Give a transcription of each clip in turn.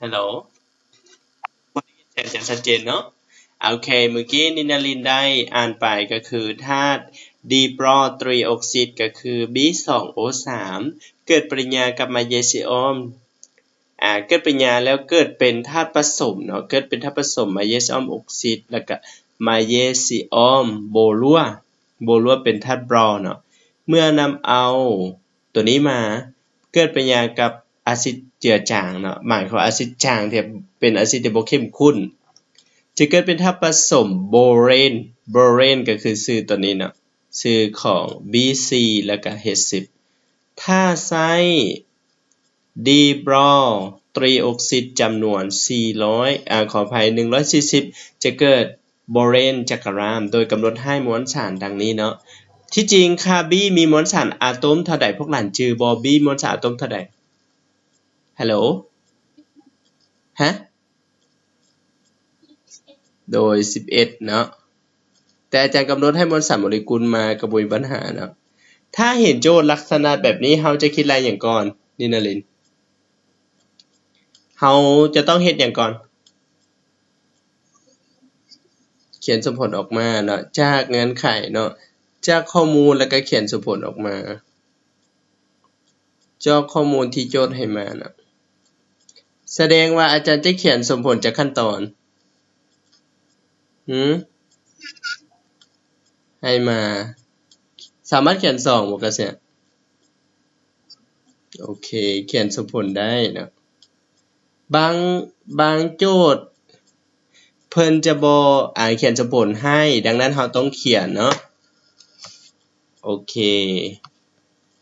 ຮັລໂຫຼ ໄດ້ຍິນສຽງອາຈານຊັດເຈນເນາະ? ໂອເຄ ມື້ກີ້ນິນນາລິນໄດ້ອ່ານໄປ ກໍຄືທາດດີບຣອຕຣີອົອກຊິດ ກໍຄື ບີສອງໂອສາມ ເກີດປະລິຍາກັບມາເຢຍຊີອອມ ອາ ເກີດປະລິຍາແລ້ວເກີດເປັນທາດປະສົມເນາະ, ເກີດເປັນທາດປະສົມມາເຢຍຊີອອມອົອກຊິດ ແລ້ວກະມາເຢຍຊີອອມໂບລົວ, ໂບລົວເປັນທາດບຣອເນາະ. ເມື່ອນຳເອົາ ຕົວນີ້ມາເກີດປະລິຍາກັບອາຊິດເຈືອຈາງເນາະ, ໝາຍຄວາມອາຊິດຈາງທີ່ເປັນອາຊິດທີ່ບໍ່ເຂັ້ມຂຸ້ນ ຈະເກີດເປັນທາດປະສົມໂບເຣນ, ໂບເຣນກໍຄືຊື່ຕົວນີ້ເນາະ, ຊື່ຂອງບີສີ່ ແລ້ວກະເອັດສິບ ຖ້າໃຊ້ດີບຣອຕຣີອົອກຊິດຈຳນວນສີ່ຮ້ອຍ ອາ ຂໍອະໄພ ໜຶ່ງຮ້ອຍສີ່ສິບ ຈະເກີດ ໂບເຣນຈັກກະຣາມ ໂດຍກຳນົດໃຫ້ມວນສານດັ່ງນີ້ເນາະ. ທີ່ຈິງຄ່າບີມີມວນສານອາໂຕມເທົ່າໃດ? ພວກຫຼານຈື່ບໍ່? ບີມີມວນສານອາໂຕມເທົ່າໃດ? ຮັລໂຫຼ? ຮະ? ໂດຍ ສິບເອັດເນາະ, ແຕ່ອາຈານກຳນົດໃຫ້ມວນສານໂມເລກຸນມາກໍບໍ່ມີບັນຫາເນາະ. ຖ້າເຫັນໂຈດລັກສະນະແບບນີ້ ເຮົາຈະຄິດໄລ່ຫຍັງກ່ອນ? ນິນນາລິນ ເຮົາຈະຕ້ອງເຮັດຫຍັງກ່ອນ? ຂຽນສົມຜົນອອກມາເນາະ ຈາກເງື່ອນໄຂເນາະ ຈາກຂໍ້ມູນ ແລ້ວກໍຂຽນສົມຜົນອອກມາ ຈາກຂໍ້ມູນທີ່ໂຈດໃຫ້ມາເນາະ. ສະແດງວ່າອາຈານຈະຂຽນສົມຜົນຈັກຂັ້ນຕອນ? ຫື? ໃຫ້ມາ ສາມາດຂຽນສອງບໍ່ກະເຊຍ? ໂອເຄ ຂຽນສົມຜົນໄດ້ເນາະ. ບາງ ບາງໂຈດເພິ່ນຈະບໍ່ ອາ ຂຽນສົມຜົນໃຫ້, ດັ່ງນັ້ນເຮົາຕ້ອງຂຽນເນາະ. ໂອເຄ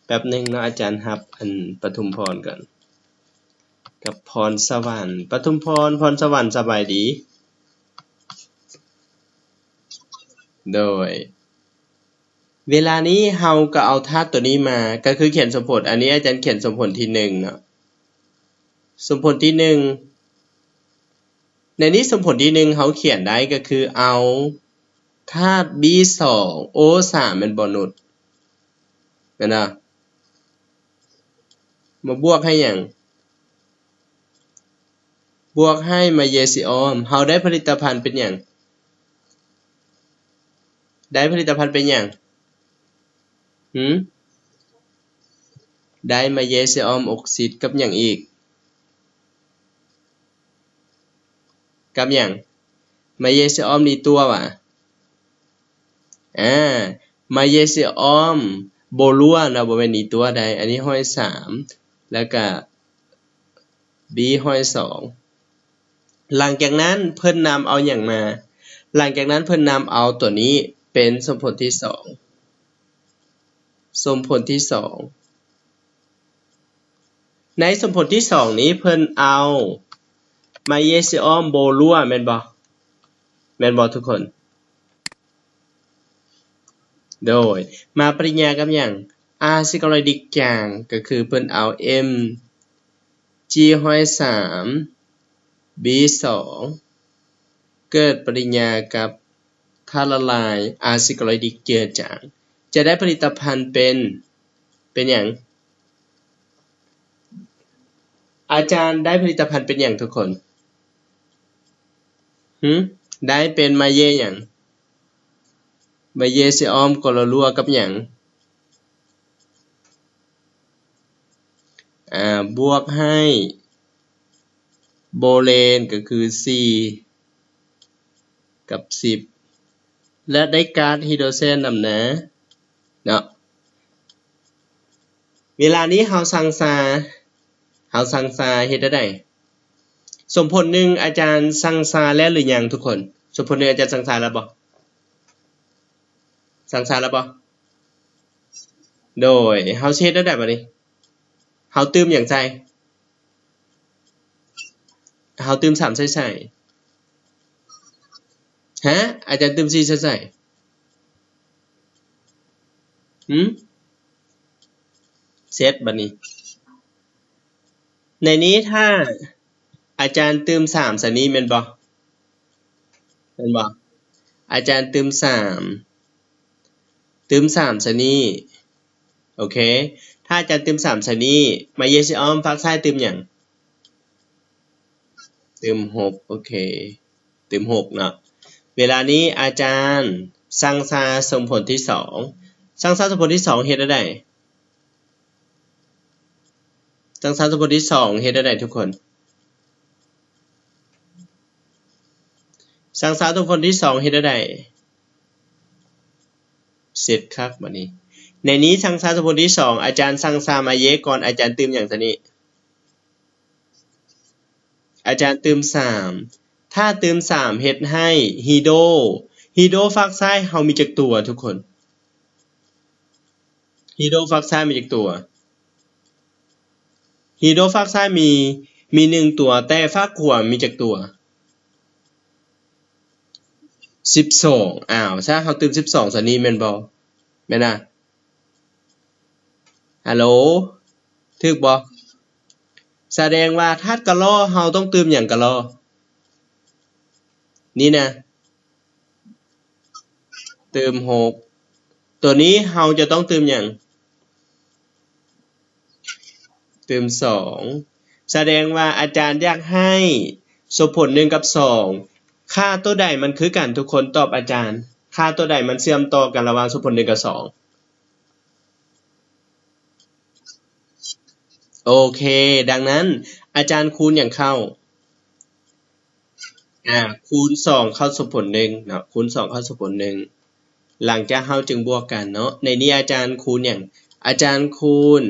ແປັບໜຶ່ງເນາະ, ອາຈານຮັບອັນປະທຸມພອນກ່ອນ ກັບພອນສະຫວັນ. ປະທຸມພອນ ພອນສະຫວັນ ສະບາຍດີ? ໂດຍ ເວລານີ້ເຮົາກໍເອົາທາດຕົວນີ້ມາ ກໍຄືຂຽນສົມຜົນ, ອັນນີ້ອາຈານຂຽນສົມຜົນທີໜຶ່ງເນາະ, ສົມຜົນທີໜຶ່ງ. ໃນນີ້ສົມຜົນທີໜຶ່ງເຮົາຂຽນໄດ້ກໍຄືເອົາທາດບີສອງໂອສາມ ແມ່ນບໍ່ນຸດ? ແມ່ນບໍ່? ມາບວກໃຫ້ຫຍັງ? ບວກໃຫ້ມາເຢຊີອອມ. ເຮົາໄດ້ຜະລິດຕະພັນເປັນຫຍັງ? ໄດ້ຜະລິດຕະພັນເປັນຫຍັງ? ຫື? ໄດ້ມາເຢຊີອອມອົກຊິດກັບຫຍັງອີກ? ກັບຫຍັງ? ມາເຢຊີອອມນີ້ຕົວຫວາ? ອາ ມາເຢຊີອອມໂບລົວເນາະ, ບໍ່ແມ່ນນີ້ຕົວໃດ. ອັນນີ້ຮ້ອຍສາມ ແລ້ວກະບີຮ້ອຍສອງ. ຫຼັງຈາກນັ້ນເພິ່ນນຳເອົາຫຍັງມາ? ຫຼັງຈາກນັ້ນເພິ່ນນຳເອົາຕົວນີ້ເປັນສົມຜົນທີສອງ, ສົມຜົນທີສອງ. ໃນສົມຜົນທີສອງນີ້ເພິ່ນເອົາມາເຢຊີອອມໂບລົວ ແມ່ນບໍ່? ແມ່ນບໍ່ທຸກຄົນ? ໂດຍ ມາປະລິຍາກັບຫຍັງ? ອາຊິກຄລໍລິກຈາງ ກໍຄືເພິ່ນເອົາເອັມຈີຮ້ອຍສາມ ບີສອງ ເກີດປະລິຍາກັບທາດລະລາຍອາຊິກຄລໍລິກເຈືອຈາງ ຈະໄດ້ຜະລິດຕະພັນເປັນ ເປັນຫຍັງ? ອາຈານໄດ້ຜະລິດຕະພັນເປັນຫຍັງທຸກຄົນ? ຫື? ໄດ້ເປັນມາເຢຫຍັງ? ມາເຢຊີອອມກໍລະລົວກັບຫຍັງ? ອາ ບວກໃຫ້ໂບເຣນ ກໍຄືສີ່ ກັບສິບ ແລະ ໄດ້ກາດຮີໂດຣເຊນນຳນາເນາະ. ເວລານີ້ເຮົາຊັ່ງຊາ ເຮົາຊັ່ງຊາເຮັດແນວໃດ? ສົມຜົນໜຶ່ງອາຈານຊັ່ງຊາແລ້ວຫຼືຍັງທຸກຄົນ? ສົມຜົນໜຶ່ງອາຈານຊັ່ງຊາແລ້ວບໍ່? ຊັ່ງຊາແລ້ວບໍ່? ໂດຍ ເຮົາຊິເຮັດແນວໃດບາດນີ້? ເຮົາຕື່ມຫຍັງໃສ່? ເຮົາຕື່ມສາມໃສ່ໃສ? ຮະ? ອາຈານຕື່ມສີ່ໃສ່ໃສ? ຫື? ເຊັດບາດນີ້ ໃນນີ້ຖ້າອາຈານຕື່ມສາມໃສ່ນີ້ແມ່ນບໍ່? ແມ່ນບໍ່? ອາຈານຕື່ມສາມ ຕື່ມສາມໃສ່ນີ້ ໂອເຄ ຖ້າອາຈານຕື່ມສາມໃສ່ນີ້ ມາເຢຊີອອມຟາກຊ້າຍຕື່ມຫຍັງ? ຕື່ມຫົກ ໂອເຄ ຕື່ມຫົກເນາະ. ເວລານີ້ອາຈານຊັ່ງຄ່າສົມຜົນທີສອງ ຊັ່ງຄ່າສົມຜົນທີສອງເຮັດແນວໃດ? ຊັ່ງຄ່າສົມຜົນທີສອງເຮັດແນວໃດທຸກຄົນ? ຊັ່ງຄ່າສົມຜົນທີສອງເຮັດແນວໃດ? ເສັດຄັກບາດນີ້. ໃນນີ້ຊັ່ງຄ່າສົມຜົນທີສອງ ອາຈານຊັ່ງຄ່າມາເຢກ່ອນ ອາຈານຕື່ມຫຍັງຊະນີ້? ອາຈານຕື່ມສາມ ຖ້າຕື່ມສາມເຮັດໃຫ້ຮີໂດ ຮີໂດຟາກຊ້າຍເຮົາມີຈັກຕົວທຸກຄົນ? ຮີໂດຟາກຊ້າຍມີຈັກຕົວ? ຮີໂດຟາກຊ້າຍມີ ມີໜຶ່ງຕົວ ແຕ່ຟາກຂວາມີຈັກຕົວ? ສິບສອງ. ອ້າວ ຊະ ເຮົາຕື່ມສິບສອງຊະນີ້ແມ່ນບໍ່? ແມ່ນນະ? ຮັລໂຫຼ ຖືກບໍ່? ສະແດງວ່າທາດກະລໍເຮົາຕ້ອງຕື່ມຫຍັງ? ກະລໍ ນີ້ນະ ຕື່ມຫົກ ໂຕນີ້ເຮົາຈະຕ້ອງຕື່ມຫຍັງ? ຕື່ມສອງ. ສະແດງວ່າອາຈານຢາກໃຫ້ສົມຜົນໜຶ່ງກັບສອງ ຄ່າໂຕໃດມັນຄືກັນ? ທຸກຄົນຕອບອາຈານ ຄ່າໂຕໃດມັນເຊື່ອມຕໍ່ກັນລະຫວ່າງສົມຜົນໜຶ່ງກັບສອງ? ໂອເຄ ດັ່ງນັ້ນອາຈານຄູນຫຍັງເຂົ້າ? ອາ ຄູນສອງເຂົ້າສົມຜົນໜຶ່ງເນາະ ຄູນສອງເຂົ້າສົມຜົນໜຶ່ງ ຫຼັງຈາກເຮົາຈຶ່ງບວກກັນເນາະ. ໃນນີ້ອາຈານຄູນຫຍັງ? ອາຈານຄູນ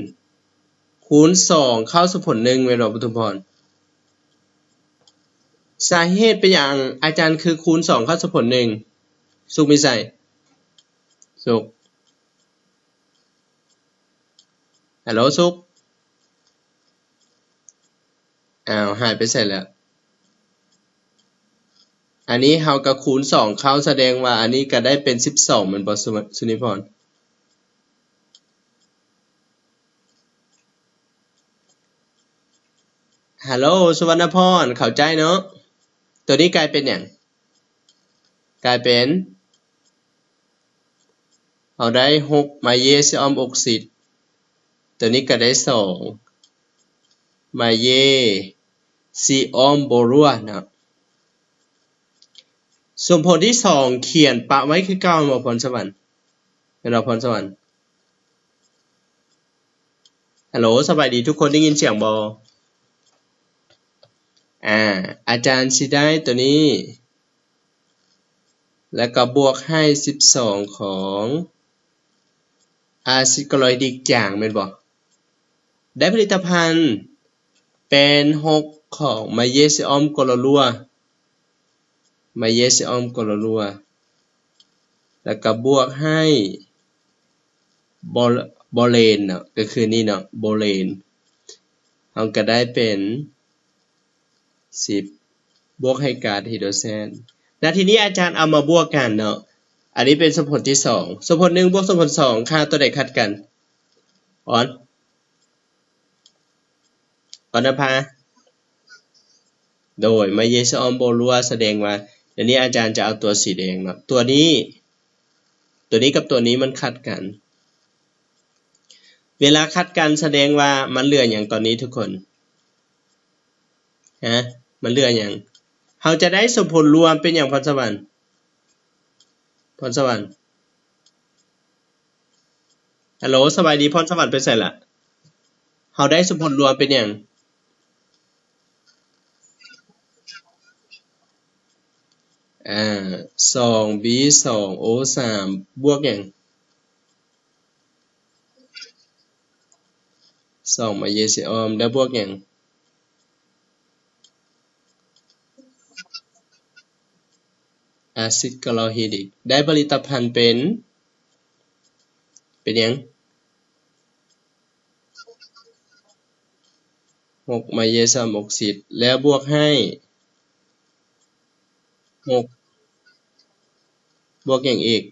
ຄູນສອງເຂົ້າສົມຜົນໜຶ່ງ ແມ່ນບໍ່ ປະທຸມພອນ? ສາເຫດເປັນຫຍັງອາຈານຄືຄູນສອງເຂົ້າສົມຜົນໜຶ່ງ? ສຸກມີໄຊ? ສຸກ ຮັລໂຫຼ ສຸກ ອ້າວ ຫາຍໄປໃສແລ້ວ? ອັນນີ້ເຮົາກະຄູນສອງເຂົ້າ ສະແດງວ່າອັນນີ້ກະໄດ້ເປັນສິບສອງແມ່ນບໍ່ ສຸ ສຸນິພອນ? ຮັລໂຫຼ ສຸວັນນະພອນ ເຂົ້າໃຈເນາະ? ໂຕນີ້ກາຍເປັນຫຍັງ? ກາຍເປັນ ເຮົາໄດ້ຫົກມາເຢຊີອອມອົກຊິດ ໂຕນີ້ກະໄດ້ສອງມາເຢຊີອອມໂບລົວເນາະ. ສົມຜົນທີສອງຂຽນປະໄວ້ຄືເກົ່າແມ່ນບໍ່ ພອນສະຫວັນ? ແມ່ນບໍ່ ພອນສະຫວັນ? ຮັລໂຫຼ ສະບາຍດີທຸກຄົນ ໄດ້ຍິນສຽງບໍ່? ອາ ອາຈານຊິໄດ້ໂຕນີ້ ແລ້ວກໍບວກໃຫ້ສິບສອງຂອງອາຊິດຄລໍຮາຍດຣິກຈາງແມ່ນບໍ່? ໄດ້ຜະລິດຕະພັນເປັນຫົກຂອງມາເຢຊີອອມໂກໂລລົວ ມາເຢຊີອອມໂກໂລລົວ ແລ້ວກໍບວກໃຫ້ໂບ ໂບເລນເນາະ ກໍຄືນີ້ເນາະ ໂບເລນ ເຮົາກໍໄດ້ເປັນສິບ ບວກໃຫ້ກາດຮີໂດຣແຊນ. ນະ ທີນີ້ອາຈານເອົາມາບວກກັນເນາະ ອັນນີ້ເປັນສົມຜົນທີສອງ ສົມຜົນໜຶ່ງບວກສົມຜົນສອງ ຄ່າຕົວໃດຂັດກັນ? ອອນ ອອນນະພາ ໂດຍ ມາເຢຊີອອມໂບລົວ ສະແດງວ່າ ດຽວນີ້ອາຈານຈະເອົາຕົວສີແດງເນາະ ຕົວນີ້ ຕົວນີ້ກັບຕົວນີ້ມັນຂັດກັນ ເວລາຂັດກັນສະແດງວ່າມັນເຫຼືອຫຍັງຕອນນີ້ທຸກຄົນ? ຮະ ມັນເຫຼືອຫຍັງ? ເຮົາຈະໄດ້ສົມຜົນລວມເປັນຫຍັງ ພອນສະຫວັນ? ພອນສະຫວັນ ຮັລໂຫຼ ສະບາຍດີ ພອນສະຫວັນໄປໃສລະ? ເຮົາໄດ້ສົມຜົນລວມເປັນຫຍັງ? ອາ ສອງບີສອງໂອສາມ ບວກຫຍັງ? ສອງມາເຢຊີອອມ ແລ້ວບວກຫຍັງ? ອາຊິດຄລໍຮາຍດຣິກ ໄດ້ຜະລິດຕະພັນເປັນ ເປັນຫຍັງ? ຫົກມາເຢຊີອອມອົກຊິດ ແລ້ວບວກໃຫ້ ຫົກ ບວກຫຍັງອີກ?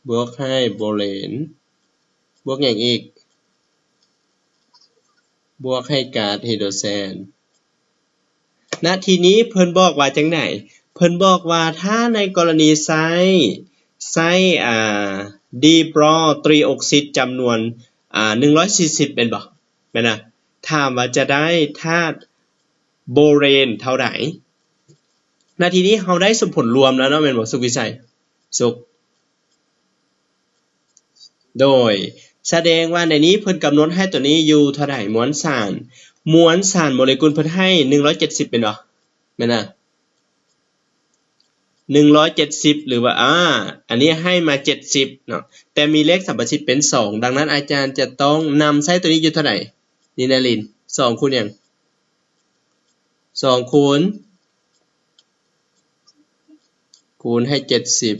ບວກໃຫ້ໂບເລນ ບວກຫຍັງອີກ? ບວກໃຫ້ກາດຮີໂດຣແຊນ. ນະ ທີນີ້ເພິ່ນບອກວ່າຈັ່ງໃດ? ເພິ່ນບອກວ່າ ຖ້າໃນກໍລະນີໃຊ້ ໃຊ້ ອາ ດີບຣອຕຣີອົກຊິດຈຳນວນ ອາ ໜຶ່ງຮ້ອຍສີ່ສິບ ແມ່ນບໍ່? ແມ່ນນະ? ຖາມວ່າຈະໄດ້ທາດໂບເຣນເທົ່າໃດ? ນາທີນີ້ເຮົາໄດ້ສົມຜົນລວມແລ້ວເນາະ ແມ່ນບໍ່ ສຸກວິໄສ? ສຸກ ໂດຍ ສະແດງວ່າໃນນີ້ເພິ່ນກຳນົດໃຫ້ຕົວນີ້ຢູ່ເທົ່າໃດ? ມວນສານ ມວນສານໂມເລກຸນເພິ່ນໃຫ້ໜຶ່ງຮ້ອຍເຈັດສິບແມ່ນບໍ່? ແມ່ນນະ ໜຶ່ງຮ້ອຍເຈັດສິບ ຫຼືວ່າ ອາ ອັນນີ້ໃຫ້ມາເຈັດສິບເນາະ ແຕ່ມີເລກສຳປະສິດເປັນສອງ ດັ່ງນັ້ນອາຈານຈະຕ້ອງນຳໃຊ້ຕົວນີ້ຢູ່ເທົ່າໃດ? ນີນາລິນ ສອງຄູນຫຍັງ? ສອງຄູນ ຄູນໃຫ້ເຈັດສິບ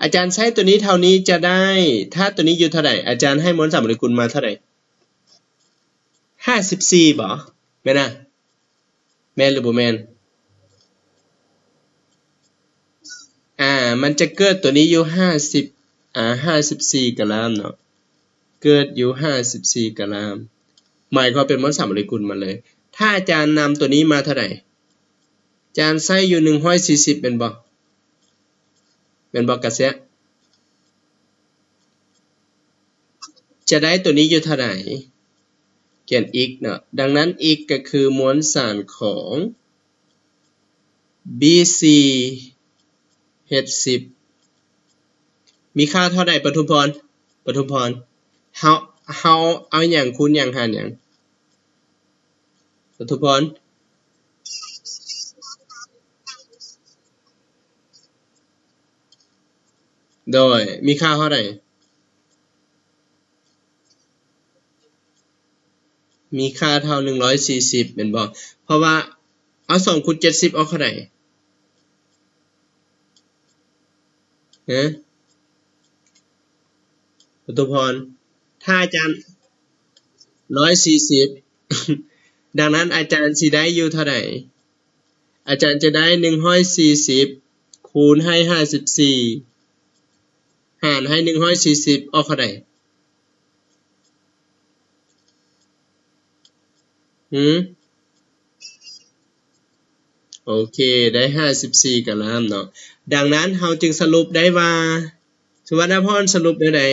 ອາຈານໃຊ້ຕົວນີ້ເທົ່ານີ້ຈະໄດ້ ທາດຕົວນີ້ຢູ່ເທົ່າໃດ? ອາຈານໃຫ້ມວນສານໂມເລກຸນມາເທົ່າໃດ? ຫ້າສິບສີ່ບໍ? ແມ່ນນະ? ແມ່ນຫຼືບໍ່ແມ່ນ? ອາ ມັນຈະເກີດຕົວນີ້ຢູ່ຫ້າສິບ ອາ ຫ້າສິບສີ່ກຣາມເນາະ ເກີດຢູ່ຫ້າສິບສີ່ກຣາມ ໝາຍຄວາມເປັນມວນສານໂມເລກຸນມາເລີຍ. ຖ້າອາຈານນຳຕົວນີ້ມາເທົ່າໃດ? ອາຈານໃຊ້ຢູ່ໜຶ່ງຮ້ອຍສີ່ສິບແມ່ນບໍ່? ແມ່ນບໍ່ກະເຊຍ? ຈະໄດ້ຕົວນີ້ຢູ່ເທົ່າໃດ? ຂຽນ x ເນາະ ດັ່ງນັ້ນ x ກໍຄືມວນສານຂອງ B C H ສິບ ມີຄ່າເທົ່າໃດ ປະທຸມພອນ? ປະທຸມພອນ ເຮົາ ເຮົາເອົາຫຍັງຄູນຫຍັງຫານຫຍັງ? ປະທຸມພອນ ໂດຍ ມີຄ່າເທົ່າໃດ? ມີຄ່າເທົ່າໜຶ່ງຮ້ອຍສີ່ສິບແມ່ນບໍ່? ເພາະວ່າ ເອົາ ສອງຄູນເຈັດສິບອອກເທົ່າໃດ? ຮະ? ປະຕູພອນ ຖ້າອາຈານ ຮ້ອຍສີ່ສິບ ດັ່ງນັ້ນອາຈານຊິໄດ້ຢູ່ເທົ່າໃດ? ອາຈານຈະໄດ້ໜຶ່ງຮ້ອຍສີ່ສິບ ຄູນໃຫ້ຫ້າສິບສີ່ ຫານໃຫ້ໜຶ່ງຮ້ອຍສີ່ສິບ ອອກເທົ່າໃດ? ຫື? ໂອເຄ ໄດ້ຫ້າສິບສີ່ກຣາມເນາະ. ດັ່ງນັ້ນເຮົາຈຶ່ງສະຫຼຸບໄດ້ວ່າ ສຸວັນນະພອນສະຫຼຸບແນວໃດ?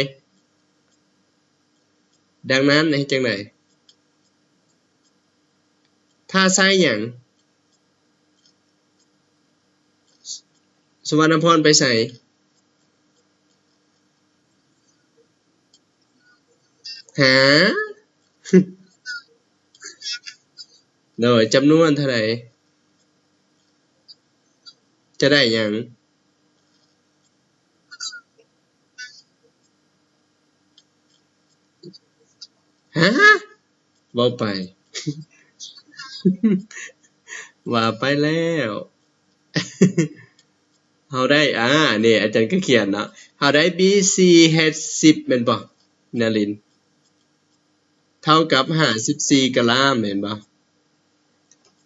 ດັ່ງນັ້ນເຮັດຈັ່ງໃດ? ຖ້າໃຊ້ຫຍັງ? ສຸວັນນະພອນໄປໃສ? ຫາ? ໂດຍ ຈຳນວນເທົ່າໃດ? ຈະໄດ້ຫຍັງ? ຮະ? ເວົ້າໄປ ວ່າໄປແລ້ວ ເຮົາໄດ້ ອາ ນີ້ອາຈານກໍຂຽນເນາະ ເຮົາໄດ້ B C H ສິບ ແມ່ນບໍ່ ນາລິນ? ເທົ່າກັບຫ້າສິບສີ່ກຣາມ ແມ່ນບໍ່?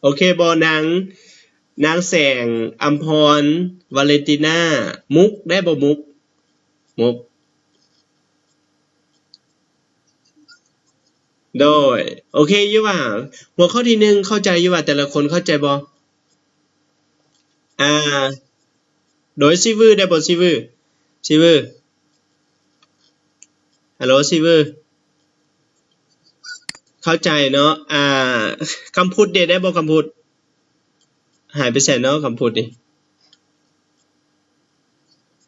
ໂອເຄບໍ່ ນາງ ນາງແສງອຳພອນ ວາເລນຕິນາ ມຸກ ໄດ້ບໍ່ມຸກ? ມຸກ ໂດຍ ໂອເຄຢູ່ວ່າ ຫົວຂໍ້ທີໜຶ່ງເຂົ້າໃຈຢູ່ວ່າ ແຕ່ລະຄົນເຂົ້າໃຈບໍ່? ອາ ໂດຍ ຊີວື ໄດ້ບໍ່? ຊີວື ຊີວື ຮັລໂຫຼ ຊີວື ເຂົ້າໃຈເນາະ. ອາ ຄຳພຸດເດ ໄດ້ບໍ່ຄຳພຸດ? ຫາຍໄປໃສເນາະຄຳພຸດນີ້?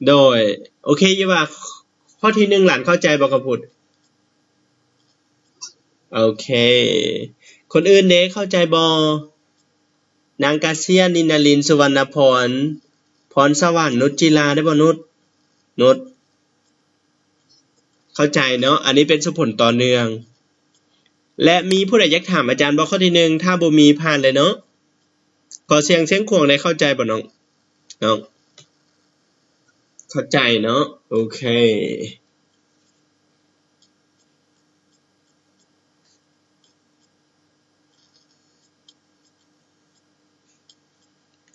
ໂດຍ ໂອເຄຢູ່ວ່າ ຂໍ້ທີໜຶ່ງ ຫຼານເຂົ້າໃຈບໍ່ຄຳພຸດ? ໂອເຄ ຄົນອື່ນເດ ເຂົ້າໃຈບໍ່? ນາງກາເຊຍ ນິນນາລິນ ສຸວັນນະພອນ ພອນສະຫວັນ ນຸດຈິລາ ໄດ້ບໍ່ນຸດ? ນຸດ ເຂົ້າໃຈເນາະ ອັນນີ້ເປັນສົມຜົນຕໍ່ເນື່ອງ ແລະ ມີຜູ້ໃດຢາກຖາມອາຈານບໍ່? ຂໍ້ທີໜຶ່ງ ຖ້າບໍ່ມີ ຜ່ານເລີຍເນາະ. ຂໍສຽງຊຽງຂວາງ ໄດ້ເຂົ້າໃຈບໍ່ນ້ອງ? ນ້ອງເຂົ້າໃຈເນາະ ໂອເຄ.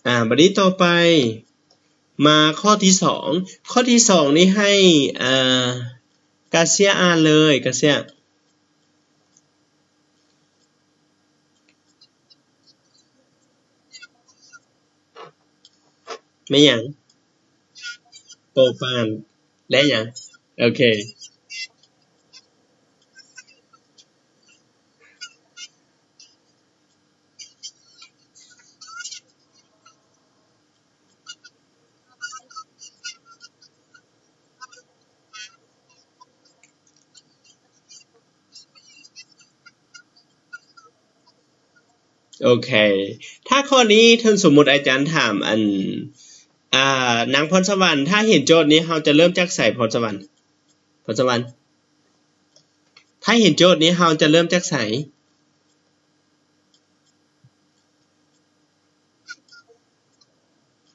ອາ ບັດນີ້ຕໍ່ໄປ ມາຂໍ້ທີສອງ ຂໍ້ທີສອງນີ້ໃຫ້ ອາ ກາເຊຍອ່ານເລີຍ ກາເຊຍ. ແມ່ນຫຍັງ? ໂປປານ ແລະ ຫຍັງ? ໂອເຄ. ໂອເຄ ຖ້າຂໍ້ນີ້ ຖ້າສົມມຸດອາຈານຖາມ ອັນ ອ່າ ນາງພອນສະຫວັນ ຖ້າເຫັນໂຈດນີ້ ເຮົາຈະເລີ່ມຈາກໃສ? ພອນສະຫວັນ ພອນສະຫວັນ ຖ້າເຫັນໂຈດນີ້ ເຮົາຈະເລີ່ມຈາກໃສ?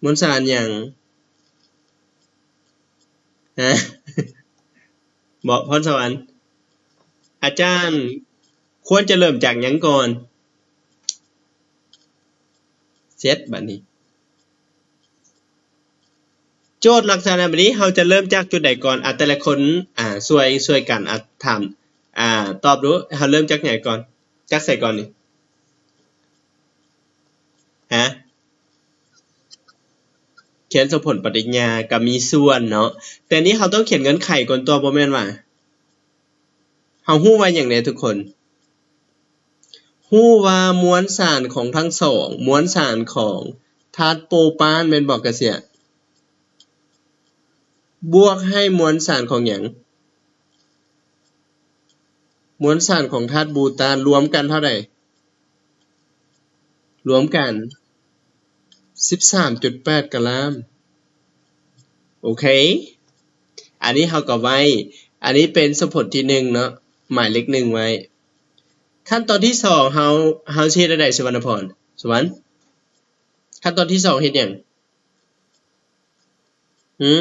ມວນສານຫຍັງ? ຮະ? ເບາະ ພອນສະຫວັນ ອາຈານຄວນຈະເລີ່ມຈາກຫຍັງກ່ອນ? ເສັດບາດນີ້ ໂຈດລັກສະນະແບບນີ້ ເຮົາຈະເລີ່ມຈາກຈຸດໃດກ່ອນ? ອາ ແຕ່ລະຄົນ ອາ ຊ່ວຍ ຊ່ວຍກັນ ອາ ຖາມ ອາ ຕອບດູ ເຮົາເລີ່ມຈາກໃດກ່ອນ? ຈາກໃສກ່ອນນີ້? ຮະ? ຂຽນສົມຜົນປະຕິກຍາກໍມີສ່ວນເນາະ ແຕ່ນີ້ເຮົາຕ້ອງຂຽນເງື່ອນໄຂກ່ອນຕົວະ ບໍ່ແມ່ນຫວາ? ເຮົາຮູ້ວ່າຫຍັງແດ່ທຸກຄົນ? ຮູ້ວ່າມວນສານຂອງທັງສອງ ມວນສານຂອງທາດໂປປານແມ່ນບໍ່ກະເສຍ? ບວກໃຫ້ມວນສານຂອງຫຍັງ? ມວນສານຂອງທາດບູຕານລວມກັນເທົ່າໃດ? ລວມກັນສິບສາມຈຸດແປດກຣາມ. ໂອເຄ ອັນນີ້ເຮົາກໍໄວ້ ອັນນີ້ເປັນສົມຜົນທີໜຶ່ງເນາະ ໝາຍເລກໜຶ່ງໄວ້. ຂັ້ນຕອນທີສອງ ເຮົາ ເຮົາຊິເຮັດອັນໃດ ສຸວັນນະພອນ? ສຸວັນ ຂັ້ນຕອນທີສອງເຮັດຫຍັງ? ຫື?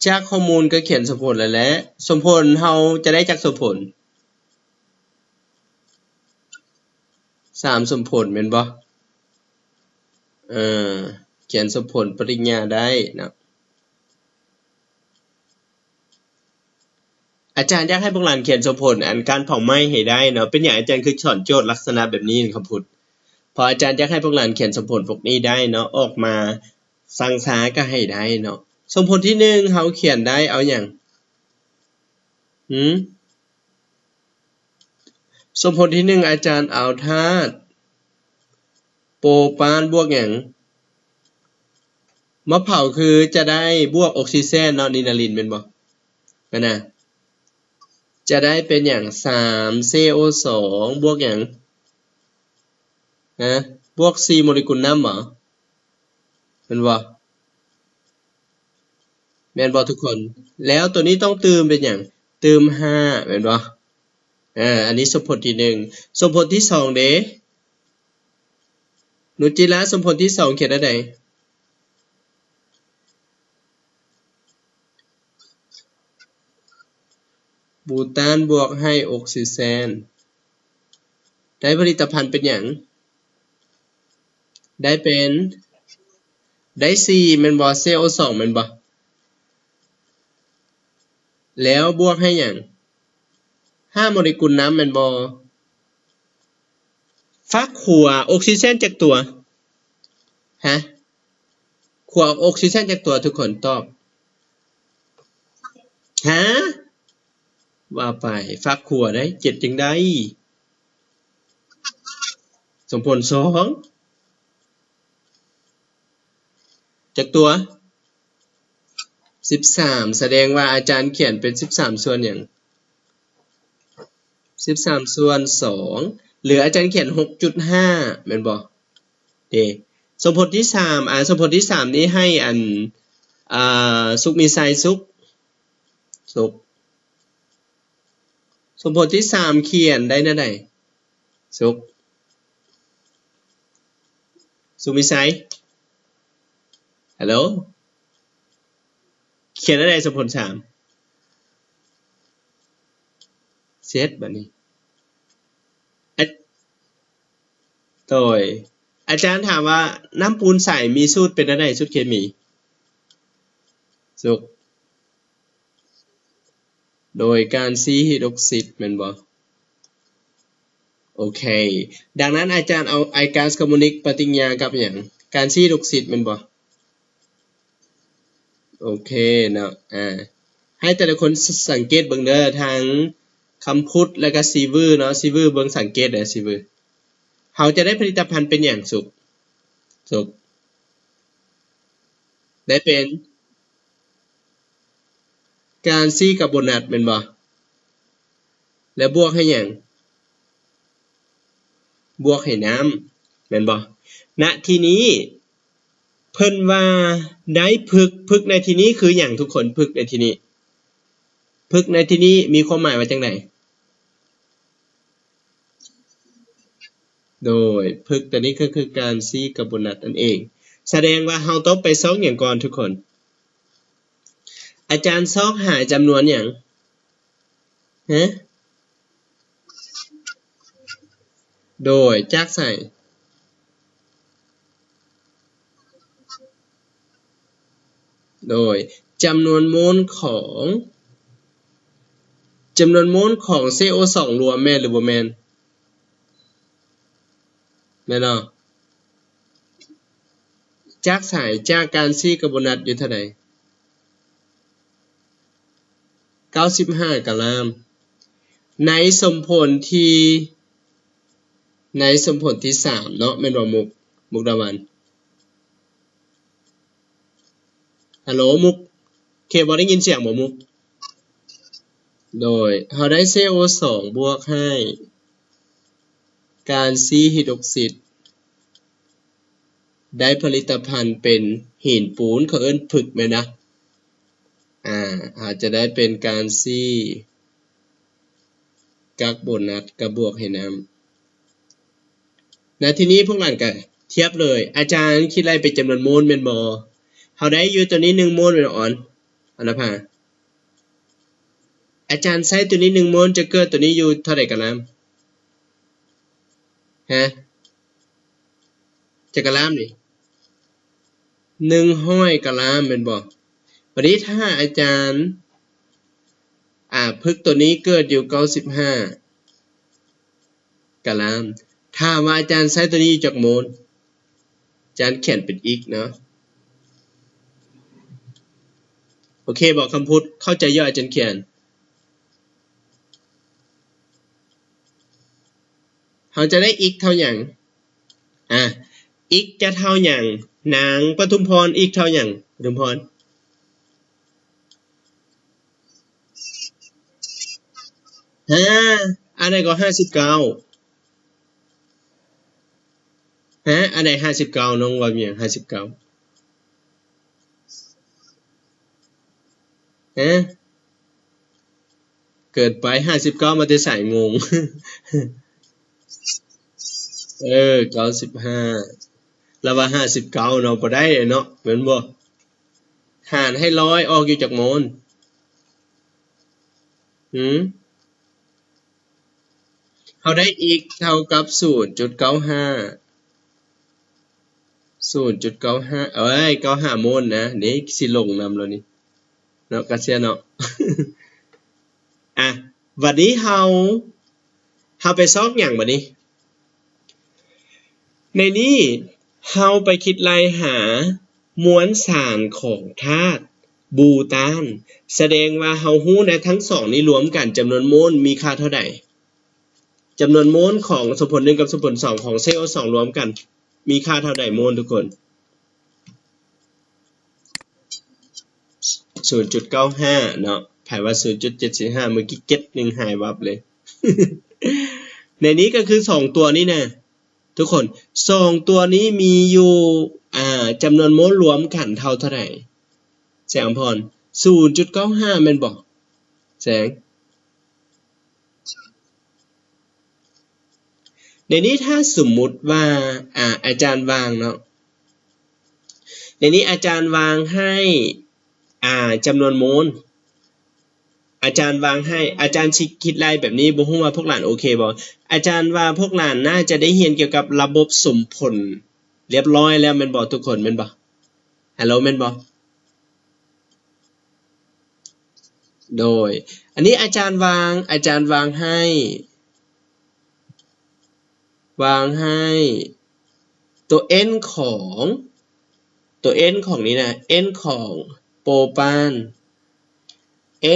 ຈາກຂໍ້ມູນກໍຂຽນສົມຜົນແລ້ວແຫຼະ. ສົມຜົນເຮົາຈະໄດ້ຈັກສົມຜົນ? ສາມສົມຜົນແມ່ນບໍ່? ເອີ ຂຽນສົມຜົນປະລິນຍາໄດ້ເນາະ. ອາຈານຢາກໃຫ້ພວກຫຼານຂຽນສົມຜົນອັນການເຜົາໄໝ້ໃຫ້ໄດ້ເນາະ. ເປັນຫຍັງອາຈານຄືສອນໂຈດລັກສະນະແບບນີ້ຄຳພຸດ? ເພາະອາຈານຢາກໃຫ້ພວກຫຼານຂຽນສົມຜົນພວກນີ້ໄດ້ເນາະ ອອກມາສັງສາກໍໃຫ້ໄດ້ເນາະ. ສົມຜົນທີໜຶ່ງເຮົາຂຽນໄດ້ເອົາຫຍັງ? ຫື? ສົມຜົນທີໜຶ່ງ ອາຈານເອົາທາດໂປປານບວກຫຍັງ? ມາເຜົາຄືຈະໄດ້ບວກອົກຊີເຈນເນາະ ນີນາລິນແມ່ນບໍ່? ຫັ້ນນະ ຈະໄດ້ເປັນຫຍັງ? ສາມ ຊີໂອສອງ ບວກຫຍັງ? ຮະ? ບວກສີ່ໂມເລກຸນນ້ຳບໍ? ແມ່ນບໍ່? ແມ່ນບໍ່ທຸກຄົນ? ແລ້ວໂຕນີ້ຕ້ອງຕື່ມເປັນຫຍັງ? ຕື່ມຫ້າແມ່ນບໍ່? ອາ ອັນນີ້ສົມຜົນທີໜຶ່ງ. ສົມຜົນທີສອງເດ? ນຸດຈິລາ ສົມຜົນທີສອງຂຽນແນວໃດ? ບູຕານບວກໄຮໂອກຊີເຈນ ໄດ້ຜະລິດຕະພັນເປັນຫຍັງ? ໄດ້ເປັນ ໄດ້ສີ່ແມ່ນບໍ່? ຊີໂອສອງແມ່ນບໍ່? ແລ້ວບວກໃຫ້ຫຍັງ? ຫ້າໂມເລກຸນນ້ຳແມ່ນບໍ່? ຟາກຂວາ ອົກຊີເຈນຈັກຕົວ? ຮະ? ຂວາອົກຊີເຈນຈັກຕົວ? ທຸກຄົນຕອບ. ຮະ? ວ່າໄປ ຟາກຂວາໄດ້ ເຈັດຈັ່ງໃດ? ສົມຜົນສອງ ຈັກຕົວ? ສິບສາມ ສະແດງວ່າອາຈານຂຽນເປັນສິບສາມສ່ວນຫຍັງ? ສິບສາມສ່ວນສອງ ຫຼືອາຈານຂຽນຫົກຈຸດຫ້າແມ່ນບໍ່? ເດ ສົມຜົນທີສາມ ອາ ສົມຜົນທີສາມນີ້ໃຫ້ອັນ ອາ ສຸກມີໄຊ ສຸກ ສຸກ ສົມຜົນທີສາມຂຽນໄດ້ແນວໃດ? ສຸກ ສຸກມີໄຊ ຮາໂຫຼ ຂຽນແນວໃດ? ສົມຜົນສາມ ເສັດບາດນີ້ ອາ ໂດຍ ອາຈານຖາມວ່າ ນ້ຳປູນໃສມີສູດເປັນແນວໃດ? ສູດເຄມີ ສຸກ ໂດຍການຊີຮີດອົກຊິດແມ່ນບໍ່? ໂອເຄ ດັ່ງນັ້ນອາຈານເອົາໄອກາສຄາໂມນິກປະຕິກຍາກັບຫຍັງ? ການຊີຮີດອົກຊິດແມ່ນບໍ່? ໂອເຄເນາະ ອາ ໃຫ້ແຕ່ລະຄົນ ສ- ສັງເກດເບິ່ງເດີ ທັງຄຳພຸດ ແລະກະຊີວືເນາະ ຊີວືເບິ່ງ ສັງເກດເດີ ຊີວື ເຮົາຈະໄດ້ຜະລິດຕະພັນເປັນຫຍັງ? ສຸກ ສຸກ ໄດ້ເປັນ ການຊີຄາໂບນາດແມ່ນບໍ່? ແລ້ວບວກໃຫ້ຫຍັງ? ບວກໃຫ້ນ້ຳ ແມ່ນບໍ່? ນະທີ່ນີ້ເພິ່ນວ່າໄດ້ຜຶກ, ຜຶກໃນທີ່ນີ້ຄືຫຍັງທຸກຄົນ? ຜຶກໃນທີ່ນີ້ ຜຶກໃນທີ່ນີ້ມີຄວາມໝາຍວ່າຈັ່ງໃດ? ໂດຍ ຜຶກຕົວນີ້ກໍຄືການຊີຄາໂບນັດນັ້ນເອງ. ສະແດງວ່າເຮົາຕ້ອງໄປຊອກຫຍັງກ່ອນທຸກຄົນ? ອາຈານຊອກຫາຈຳນວນຫຍັງ? ຮະ? ໂດຍ ຈາກໃສ? ໂດຍ ຈຳນວນໂມນຂອງ ຈຳນວນໂມນຂອງ ຊີໂອສອງ ລວມ ແມ່ນຫຼືບໍ່ແມ່ນ? ແມ່ນເນາະ? ຈາກໃສ? ຈາກການຊີຄາໂບນັດຢູ່ເທົ່າໃດ? ເກົ້າສິບຫ້າກຣາມ ໃນສົມຜົນທີ່ ໃນສົມຜົນທີ່ສາມເນາະ ແມ່ນບໍ່ມຸກ? ມຸກດາວັນ ຮັລໂຫຼມຸກ ໂອເຄບໍ່? ໄດ້ຍິນສຽງບໍ່ມຸກ? ໂດຍ ເຮົາໄດ້ ຊີໂອສອງ ບວກໃຫ້ ການຊີຮິດອອກຊິດ ໄດ້ຜະລິດຕະພັນເປັນຫີນປູນ ເຂົາເອີ້ນຜຶກແມ່ນນະ ອາ ອາດຈະໄດ້ເປັນການຊີຄາໂບນັດ ກະບວກໃຫ້ນ້ຳ. ນະ ທີນີ້ພວກຫຼານກະທຽບເລີຍ ອາຈານຄິດໄລ່ເປັນຈຳນວນໂມນແມ່ນບໍ່? ເຮົາໄດ້ຢູ່ຕົວນີ້ໜຶ່ງໂມນແມ່ນບໍ່ ອອນ ອອນນະພາ? ອາຈານໃຊ້ຕົວນີ້ໜຶ່ງໂມນ ຈະເກີດຕົວນີ້ຢູ່ເທົ່າໃດກຣາມ? ຮະ? ຈັກກຣາມນີ້? ໜຶ່ງຮ້ອຍກຣາມແມ່ນບໍ່? ບາດນີ້ຖ້າອາຈານ ອາ ຜຶກຕົວນີ້ເກີດຢູ່ເກົ້າສິບຫ້າກຣາມ ຖາມວ່າອາຈານໃຊ້ຕົວນີ້ຢູ່ຈັກໂມນ? ອາຈານຂຽນເປັນອິກເນາະ ໂອເຄບໍ່ຄຳພຸດ? ເຂົ້າໃຈຢູ່ອາຈານຂຽນ? ເຮົາຈະໄດ້ອິກເທົ່າຫຍັງ? ອາ ອິກຈະເທົ່າຫຍັງ? ນາງປະທຸມພອນ ອິກເທົ່າຫຍັງ? ປະທຸມພອນ ຮະ? ອັນໃດກໍຫ້າສິບເກົ້າ ຮະ? ອັນໃດຫ້າສິບເກົ້າ? ນ້ອງວ່າມີຫຍັງຫ້າສິບເກົ້າ? ຮະ? ເກີນໄປ ຫ້າສິບເກົ້າມາແຕ່ໃສ? ງົງ ເອີ ເກົ້າສິບຫ້າ ລະວ່າຫ້າສິບເກົ້າເນາະ ບໍ່ໄດ້ເນາະ ແມ່ນບໍ່? ຫານໃຫ້ຮ້ອຍອອກຢູ່ຈັກໂມນ? ຫື? ເຮົາໄດ້ອິກເທົ່າກັບສູນຈຸດເກົ້າຫ້າ ສູນຈຸດເກົ້າຫ້າ ເອີຍ ເກົ້າຫ້າໂມນນະ ນີ້ຊິຫຼົງນຳແລ້ວນີ້ເນາະ ກາເຊຍເນາະ. ອາ ບັດນີ້ເຮົາ ເຮົາໄປຊອກຫຍັງບັດນີ້? ໃນນີ້ເຮົາໄປຄິດໄລ່ຫາມວນສານຂອງທາດບູຕານ ສະແດງວ່າເຮົາຮູ້ນະ ທັງສອງນີ້ລວມກັນຈຳນວນໂມນມີຄ່າເທົ່າໃດ? ຈຳນວນໂມນຂອງສົມຜົນໜຶ່ງກັບສົມຜົນສອງຂອງ ຊີໂອສອງ ລວມກັນ ມີຄ່າເທົ່າໃດໂມນທຸກຄົນ? ສູນຈຸດເກົ້າຫ້າເນາະ ໃຜວ່າສູນຈຸດເຈັດສີ່ຫ້າ ເມື່ອກີ້ເຈັດໜຶ່ງຫາຍວັບເລີຍ. ໃນນີ້ກໍຄືສອງຕົວນີ້ນະ ທຸກຄົນ ສອງຕົວນີ້ມີຢູ່ ອ່າ ຈຳນວນໂມນລວມກັນເທົ່າເທົ່າໃດ? ແສງອຳພອນ ສູນຈຸດເກົ້າຫ້າ ແມ່ນບໍ່ ແສງ? ໃນນີ້ຖ້າສົມມຸດວ່າ ອາ ອາຈານວາງເນາະ ໃນນີ້ອາຈານວາງໃຫ້ ອາ ຈຳນວນໂມນ ອາຈານວາງໃຫ້ ອາຈານຊິຄິດໄລ່ແບບນີ້ ບໍ່ຮູ້ວ່າພວກຫຼານໂອເຄບໍ່? ອາຈານວ່າພວກຫຼານໜ້າຈະໄດ້ຮຽນກ່ຽວກັບລະບົບສົມຜົນລຽບຮ້ອຍແລ້ວແມ່ນບໍ່ທຸກຄົນ ແມ່ນບໍ່? ຮັລໂຫຼ ແມ່ນບໍ່? ໂດຍ ອັນນີ້ອາຈານວາງ ອາຈານວາງໃຫ້ ວາງໃຫ້ຕົວ N ຂອງ ຕົວ N ຂອງນີ້ນະ N ຂອງໂປປານ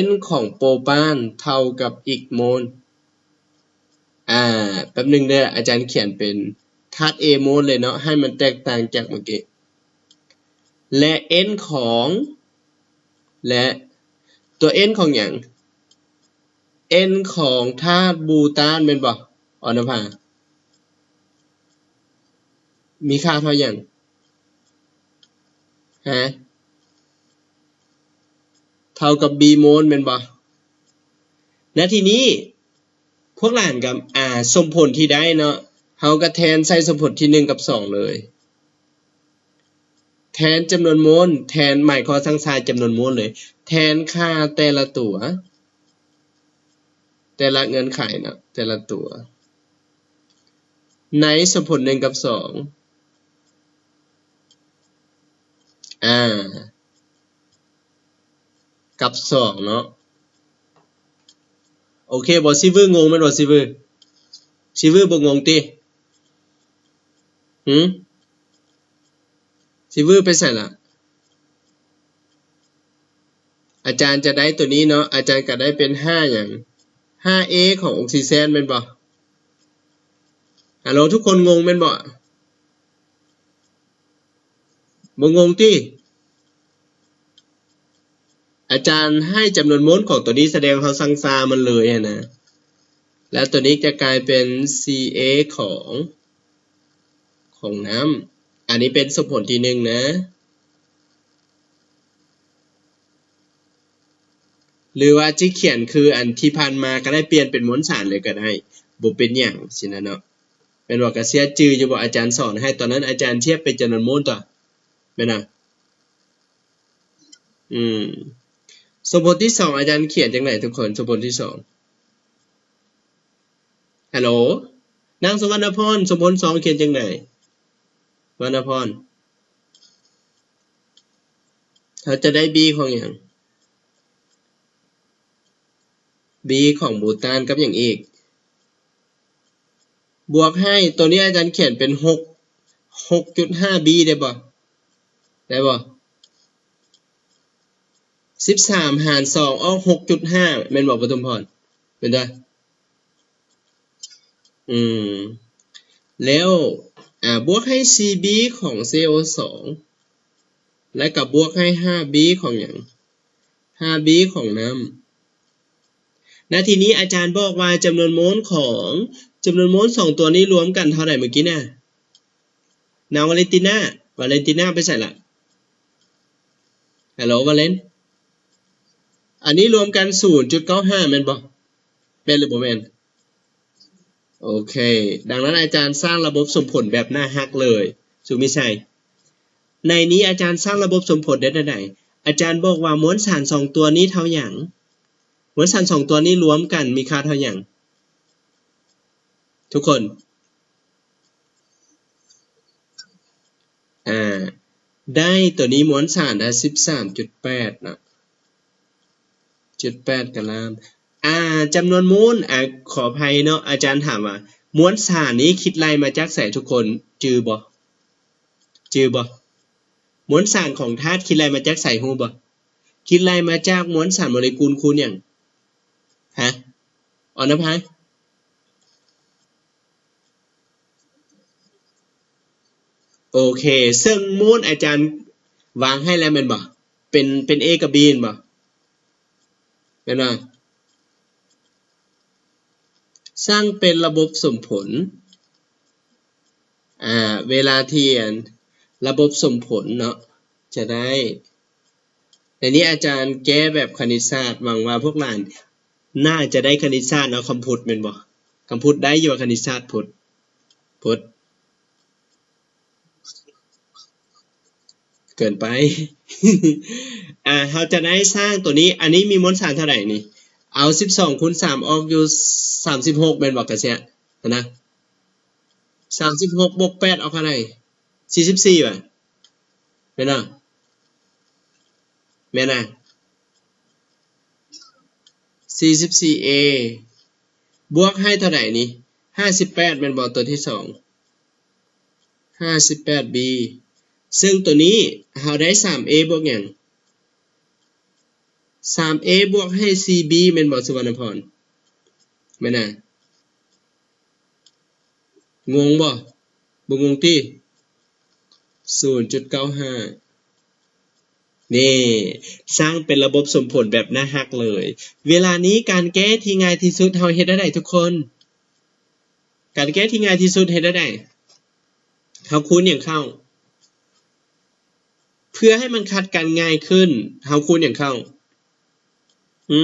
N ຂອງໂປປານເທົ່າກັບ x ໂມນ ອາ ແປັບໜຶ່ງເດີ ອາຈານຂຽນເປັນທາດ A ໂມນເລີຍເນາະ ໃຫ້ມັນແຕກຕ່າງຈາກເມື່ອກີ້ ແລະ N ຂອງ ແລະ ຕົວ N ຂອງຫຍັງ? N ຂອງທາດບູຕານແມ່ນບໍ່ ອອນນະພາ? ມີຄ່າເທົ່າຫຍັງ? ຮະ? ເທົ່າກັບ B ໂມນແມ່ນບໍ່? ນະ ທີນີ້ພວກຫຼານກໍ ອາ ສົມຜົນທີ່ໄດ້ເນາະ ເຮົາກໍແທນໃສ່ສົມຜົນທີໜຶ່ງກັບສອງເລີຍ. ແທນຈຳນວນໂມນ ແທນ ໝາຍຂໍ້ສ້າງຊາຍຈຳນວນໂມນເລີຍ ແທນຄ່າແຕ່ລະຕົວ ແຕ່ລະເງື່ອນໄຂເນາະ ແຕ່ລະຕົວ ໃນສົມຜົນໜຶ່ງກັບສອງ ອາ ກັບສອງເນາະ. ໂອເຄບໍ່ ຊີວື ງົງແມ່ນບໍ່ ຊີວື? ຊີວືບໍ່ງົງຕິ? ຫື? ຊີວືໄປໃສລະ? ອາຈານຈະໄດ້ໂຕນີ້ເນາະ ອາຈານກໍໄດ້ເປັນຫ້າຫຍັງ ຫ້າເອ ຂອງອົກຊີເຊັນແມ່ນບໍ່? ຮັລໂຫຼ ທຸກຄົນງົງແມ່ນບໍ່? ບໍ່ງົງຕິ? ອາຈານໃຫ້ຈຳນວນໂມນຂອງໂຕນີ້ ສະແດງເຮົາສັ່ງຊາມັນເລີຍຫັ້ນນະ ແລ້ວໂຕນີ້ຈະກາຍເປັນ ສີ່ເອ ຂອງ ຂອງນ້ຳ. ອັນນີ້ເປັນສົມຜົນທີໜຶ່ງນະ ຫຼືວ່າຈະຂຽນຄືອັນທີ່ຜ່ານມາກໍໄດ້ ປ່ຽນເປັນມວນສານເລີຍກໍໄດ້ ບໍ່ເປັນຫຍັງຊີ້ນະເນາະ. ແມ່ນບໍ່? ກະເຊຍຈື່ຢູ່ບໍ່? ອາຈານສອນໃຫ້ຕອນນັ້ນ ອາຈານທຽບເປັນຈຳນວນໂມນຕົວະ ແມ່ນນະ? ອືມ ສົມຜົນທີສອງ ອາຈານຂຽນຈັ່ງໃດທຸກຄົນ? ສົມຜົນທີສອງ ຮັລໂຫຼ ນາງສຸວັນນະພອນ ສົມຜົນສອງຂຽນຈັ່ງໃດ? ວັນນະພອນ ເຮົາຈະໄດ້ B ຂອງຫຍັງ? B ຂອງບູຕານກັບຫຍັງອີກ? ບວກໃຫ້ ໂຕນີ້ອາຈານຂຽນເປັນ ຫົກ ຫົກຈຸດຫ້າ B ໄດ້ບໍ່? ໄດ້ບໍ່? ສິບສາມຫານສອງອອກ ຫົກຈຸດຫ້າ ແມ່ນບໍ່ ປະທຸມພອນ? ເປັນໄດ? ອືມ ແລ້ວ ອາ ບວກໃຫ້ ສີ່ B ຂອງ ຊີໂອ ສອງ ແລ້ວກໍບວກໃຫ້ ຫ້າ B ຂອງຫຍັງ? ຫ້າ B ຂອງນ້ຳ. ນະ ທີນີ້ອາຈານບອກວ່າຈຳນວນໂມນຂອງ ຈຳນວນໂມນສອງຕົວນີ້ລວມກັນເທົ່າໃດມື້ກີ້ນະ? ນາງວາເລັນຕິນາ ວາເລັນຕິນາໄປໃສລະ? ຮັລໂຫຼ ວາເລັນ ອັນນີ້ລວມກັນ ສູນຈຸດເກົ້າຫ້າ ແມ່ນບໍ່? ແມ່ນຫຼືບໍ່ແມ່ນ? ໂອເຄ ດັ່ງນັ້ນອາຈານສ້າງລະບົບສົມຜົນແບບໜ້າຮັກເລີຍ ສຸມິໄຊ. ໃນນີ້ອາຈານສ້າງລະບົບສົມຜົນໄດ້ແນວໃດ? ອາຈານບອກວ່າມວນສານສອງຕົວນີ້ເທົ່າຫຍັງ? ມວນສານສອງຕົວນີ້ລວມກັນມີຄ່າເທົ່າຫຍັງ? ທຸກຄົນ ອາ ໄດ້ໂຕນີ້ມວນສານໄດ້ ສິບສາມຈຸດແປດ ເນາະ ຈຸດແປດກະລາມ. ອາ ຈຳນວນໂມນ ອາ ຂໍອະໄພເນາະ ອາຈານຖາມວ່າ ມວນສານນີ້ຄິດໄລ່ມາຈາກໃສທຸກຄົນ? ຈື່ບໍ່? ຈື່ບໍ່? ມວນສານຂອງທາດຄິດໄລ່ມາຈາກໃສຮູ້ບໍ່? ຄິດໄລ່ມາຈາກມວນສານໂມເລກຸນຄູນຫຍັງ? ຮະ? ອອນນະພາ? ໂອເຄ ເຊິ່ງໂມນອາຈານວາງໃຫ້ແລ້ວແມ່ນບໍ່? ເປັນ ເປັນ A ກັບ B ແມ່ນບໍ່? ແມ່ນບໍ່? ສ້າງເປັນລະບົບສົມຜົນ ອາ ເວລາທີ່ ອັນ ລະບົບສົມຜົນເນາະ ຈະໄດ້ ໃນນີ້ອາຈານແກ້ແບບຄະນິດສາດ ຫວັງວ່າພວກຫຼານໜ້າຈະໄດ້ຄະນິດສາດເນາະ ຄຳພຸດແມ່ນບໍ່? ຄຳພຸດໄດ້ຢູ່ວ່າຄະນິດສາດ ພຸດ ພຸດ ເກີນໄປ. ອາ ເຮົາຈະໄດ້ສ້າງໂຕນີ້ ອັນນີ້ມີມວນສານເທົ່າໃດນີ້? ເອົາສິບສອງຄູນສາມອອກຢູ່ສາມສິບຫົກແມ່ນບໍ່ກະເຊຍ? ຫັ້ນນະ ສາມສິບຫົກບວກແປດອອກເທົ່າໃດ? ສີ່ສິບສີ່ຫວາ? ແມ່ນນະ? ແມ່ນນະ? ສີ່ສິບສີ່ A ບວກໃຫ້ເທົ່າໃດນີ້? ຫ້າສິບແປດແມ່ນບໍ່? ຕົວທີສອງ ຫ້າສິບແປດ B ເຊິ່ງຕົວນີ້ເຮົາໄດ້ ສາມ A ບວກຫຍັງ? ສາມ A ບວກໃຫ້ ສີ່ B ແມ່ນບໍ່ ສຸວັນນະພອນ? ແມ່ນນະ? ງົງບໍ່? ບໍ່ງົງຕິ? ສູນຈຸດເກົ້າຫ້າ ນີ້ ສ້າງເປັນລະບົບສົມຜົນແບບໜ້າຮັກເລີຍ. ເວລານີ້ການແກ້ທີ່ງ່າຍທີ່ສຸດ ເຮົາເຮັດແນວໃດທຸກຄົນ? ການແກ້ທີ່ງ່າຍທີ່ສຸດເຮັດແນວໃດ? ເຮົາຄູນຫຍັງເຂົ້າ? ເພື່ອໃຫ້ມັນຂັດກັນງ່າຍຂຶ້ນ ເຮົາຄູນຫຍັງເຂົ້າ? ຫື?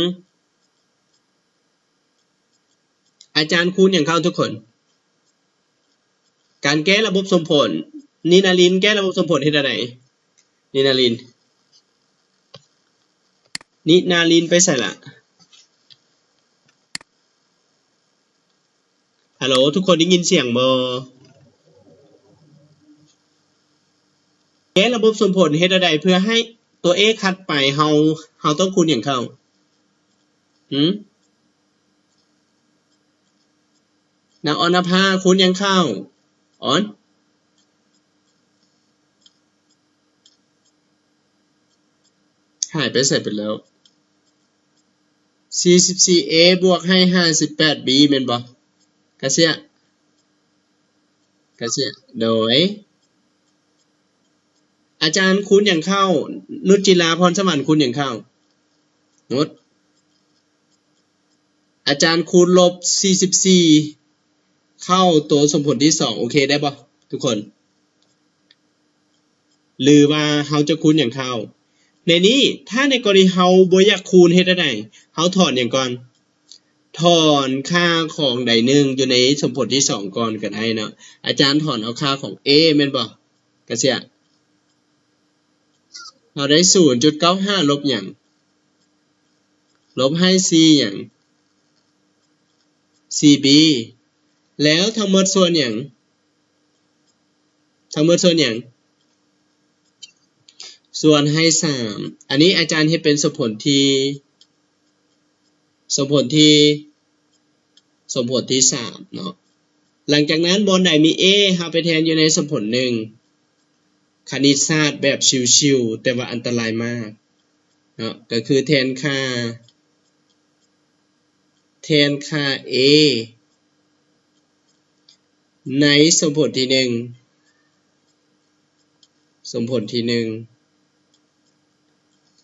ອາຈານຄູນຫຍັງເຂົ້າທຸກຄົນ? ການແກ້ລະບົບສົມຜົນ. ນິນາລິນແກ້ລະບົບສົມຜົນເຮັດແນວໃດ? ນິນາລິນ ນິນາລິນໄປໃສລະ? ຮັລໂຫຼ ທຸກຄົນໄດ້ຍິນສຽງບໍ່? ແກ້ລະບົບສົມຜົນເຮັດແນວໃດເພື່ອໃຫ້ຕົວເອຂັດໄປ ເຮົາ ເຮົາຕ້ອງຄູນຫຍັງເຂົ້າ? ຫື? ນາງອອນນະພາ ຄູນຫຍັງເຂົ້າ? ອອນ ຫາຍໄປໃສເບິດແລ້ວ? ສີ່ສິບສີ່ເອ ບວກໃຫ້ຫ້າສິບແປດບີ ແມ່ນບໍ່? ກະເຊຍ ກະເຊຍ ໂດຍ ອາຈານຄູນຫຍັງເຂົ້າ? ນຸດຈິລາ ພອນສະຫວັນ ຄູນຫຍັງເຂົ້າ? ນຸດ ອາຈານຄູນລົບສີ່ສິບສີ່ ເຂົ້າໂຕສົມຜົນທີສອງ ໂອເຄໄດ້ບໍ່ທຸກຄົນ? ຫຼືວ່າເຮົາຈະຄູນຫຍັງເຂົ້າ? ໃນນີ້ ຖ້າໃນກໍລະນີເຮົາບໍ່ຢາກຄູນເຮັດແນວໃດ? ເຮົາຖອນຫຍັງກ່ອນ? ຖອນຄ່າຂອງໃດໜຶ່ງຢູ່ໃນສົມຜົນທີສອງກ່ອນກໍໄດ້ເນາະ. ອາຈານຖອນເອົາຄ່າຂອງເອແມ່ນບໍ່? ກະເຊຍ ເຮົາໄດ້ສູນຈຸດເກົ້າຫ້າ ລົບຫຍັງ? ລົບໃຫ້ສີ່ຫຍັງ? ສີ່ບີ ແລ້ວທັງໝົດສ່ວນຫຍັງ? ທັງໝົດສ່ວນຫຍັງ? ສ່ວນໃຫ້ສາມ. ອັນນີ້ອາຈານເຮັດເປັນສົມຜົນທີ ສົມຜົນທີ ສົມຜົນທີສາມເນາະ. ຫຼັງຈາກນັ້ນບ່ອນໃດມີເອ ເຮົາໄປແທນຢູ່ໃນສົມຜົນໜຶ່ງ. ຄະນິດສາດແບບຊິວໆ ແຕ່ວ່າອັນຕະລາຍມາກເນາະ ກໍຄືແທນຄ່າ ແທນຄ່າເອໃນສົມຜົນທີໜຶ່ງ ສົມຜົນທີໜຶ່ງ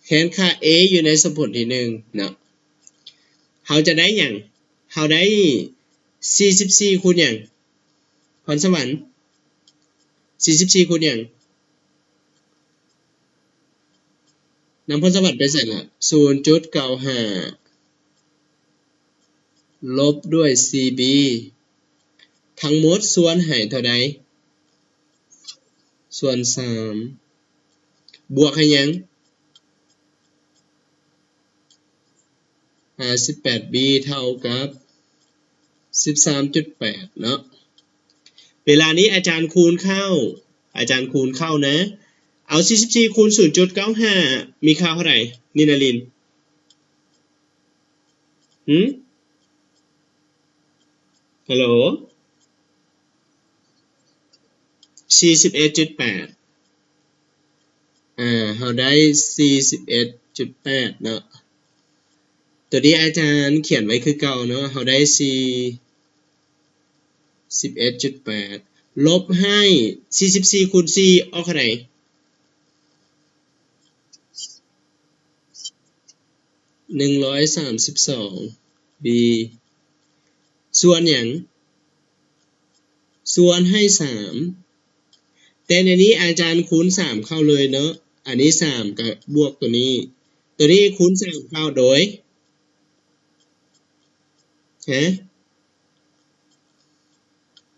ແທນຄ່າເອຢູ່ໃນສົມຜົນທີໜຶ່ງເນາະ ເຮົາຈະໄດ້ຫຍັງ? ເຮົາໄດ້ສີ່ສິບສີ່ຄູນຫຍັງ? ພອນສະຫວັນ ສີ່ສິບສີ່ຄູນຫຍັງ? ນາງພອນສະຫວັນໄປໃສລະ? ສູນຈຸດເກົ້າຫ້າ ລົບດ້ວຍສີ່ບີ ທັງໝົດສ່ວນໃຫ້ເທົ່າໃດ? ສ່ວນສາມ ບວກໃຫ້ຫຍັງ? ຫ້າສິບແປດບີ ເທົ່າກັບສິບສາມຈຸດແປດເນາະ. ເວລານີ້ອາຈານຄູນເຂົ້າ ອາຈານຄູນເຂົ້ານະ ເອົາສີ່ສິບສີ່ຄູນສູນຈຸດເກົ້າຫ້າ ມີຄ່າເທົ່າໃດ? ນິນາລິນ ຫື? ຮັລໂຫຼ ສີ່ສິບເອັດຈຸດແປດ ອ່າ ເຮົາໄດ້ສີ່ສິບເອັດຈຸດແປດເນາະ. ໂຕນີ້ອາຈານຂຽນໄວ້ຄືເກົ່າເນາະ ເຮົາໄດ້ສີ່ສິບເອັດຈຸດແປດ ລົບໃຫ້ສີ່ສິບສີ່ຄູນສີ່ອອກເທົ່າໃດ? ໜຶ່ງຮ້ອຍສາມສິບສອງບີ ສ່ວນຫຍັງ? ສ່ວນໃຫ້ສາມ ແຕ່ໃນນີ້ອາຈານຄູນສາມເຂົ້າເລີຍເນາະ ອັນນີ້ສາມກະບວກໂຕນີ້ ໂຕນີ້ຄູນສາມເຂົ້າໂດຍ ຮະ?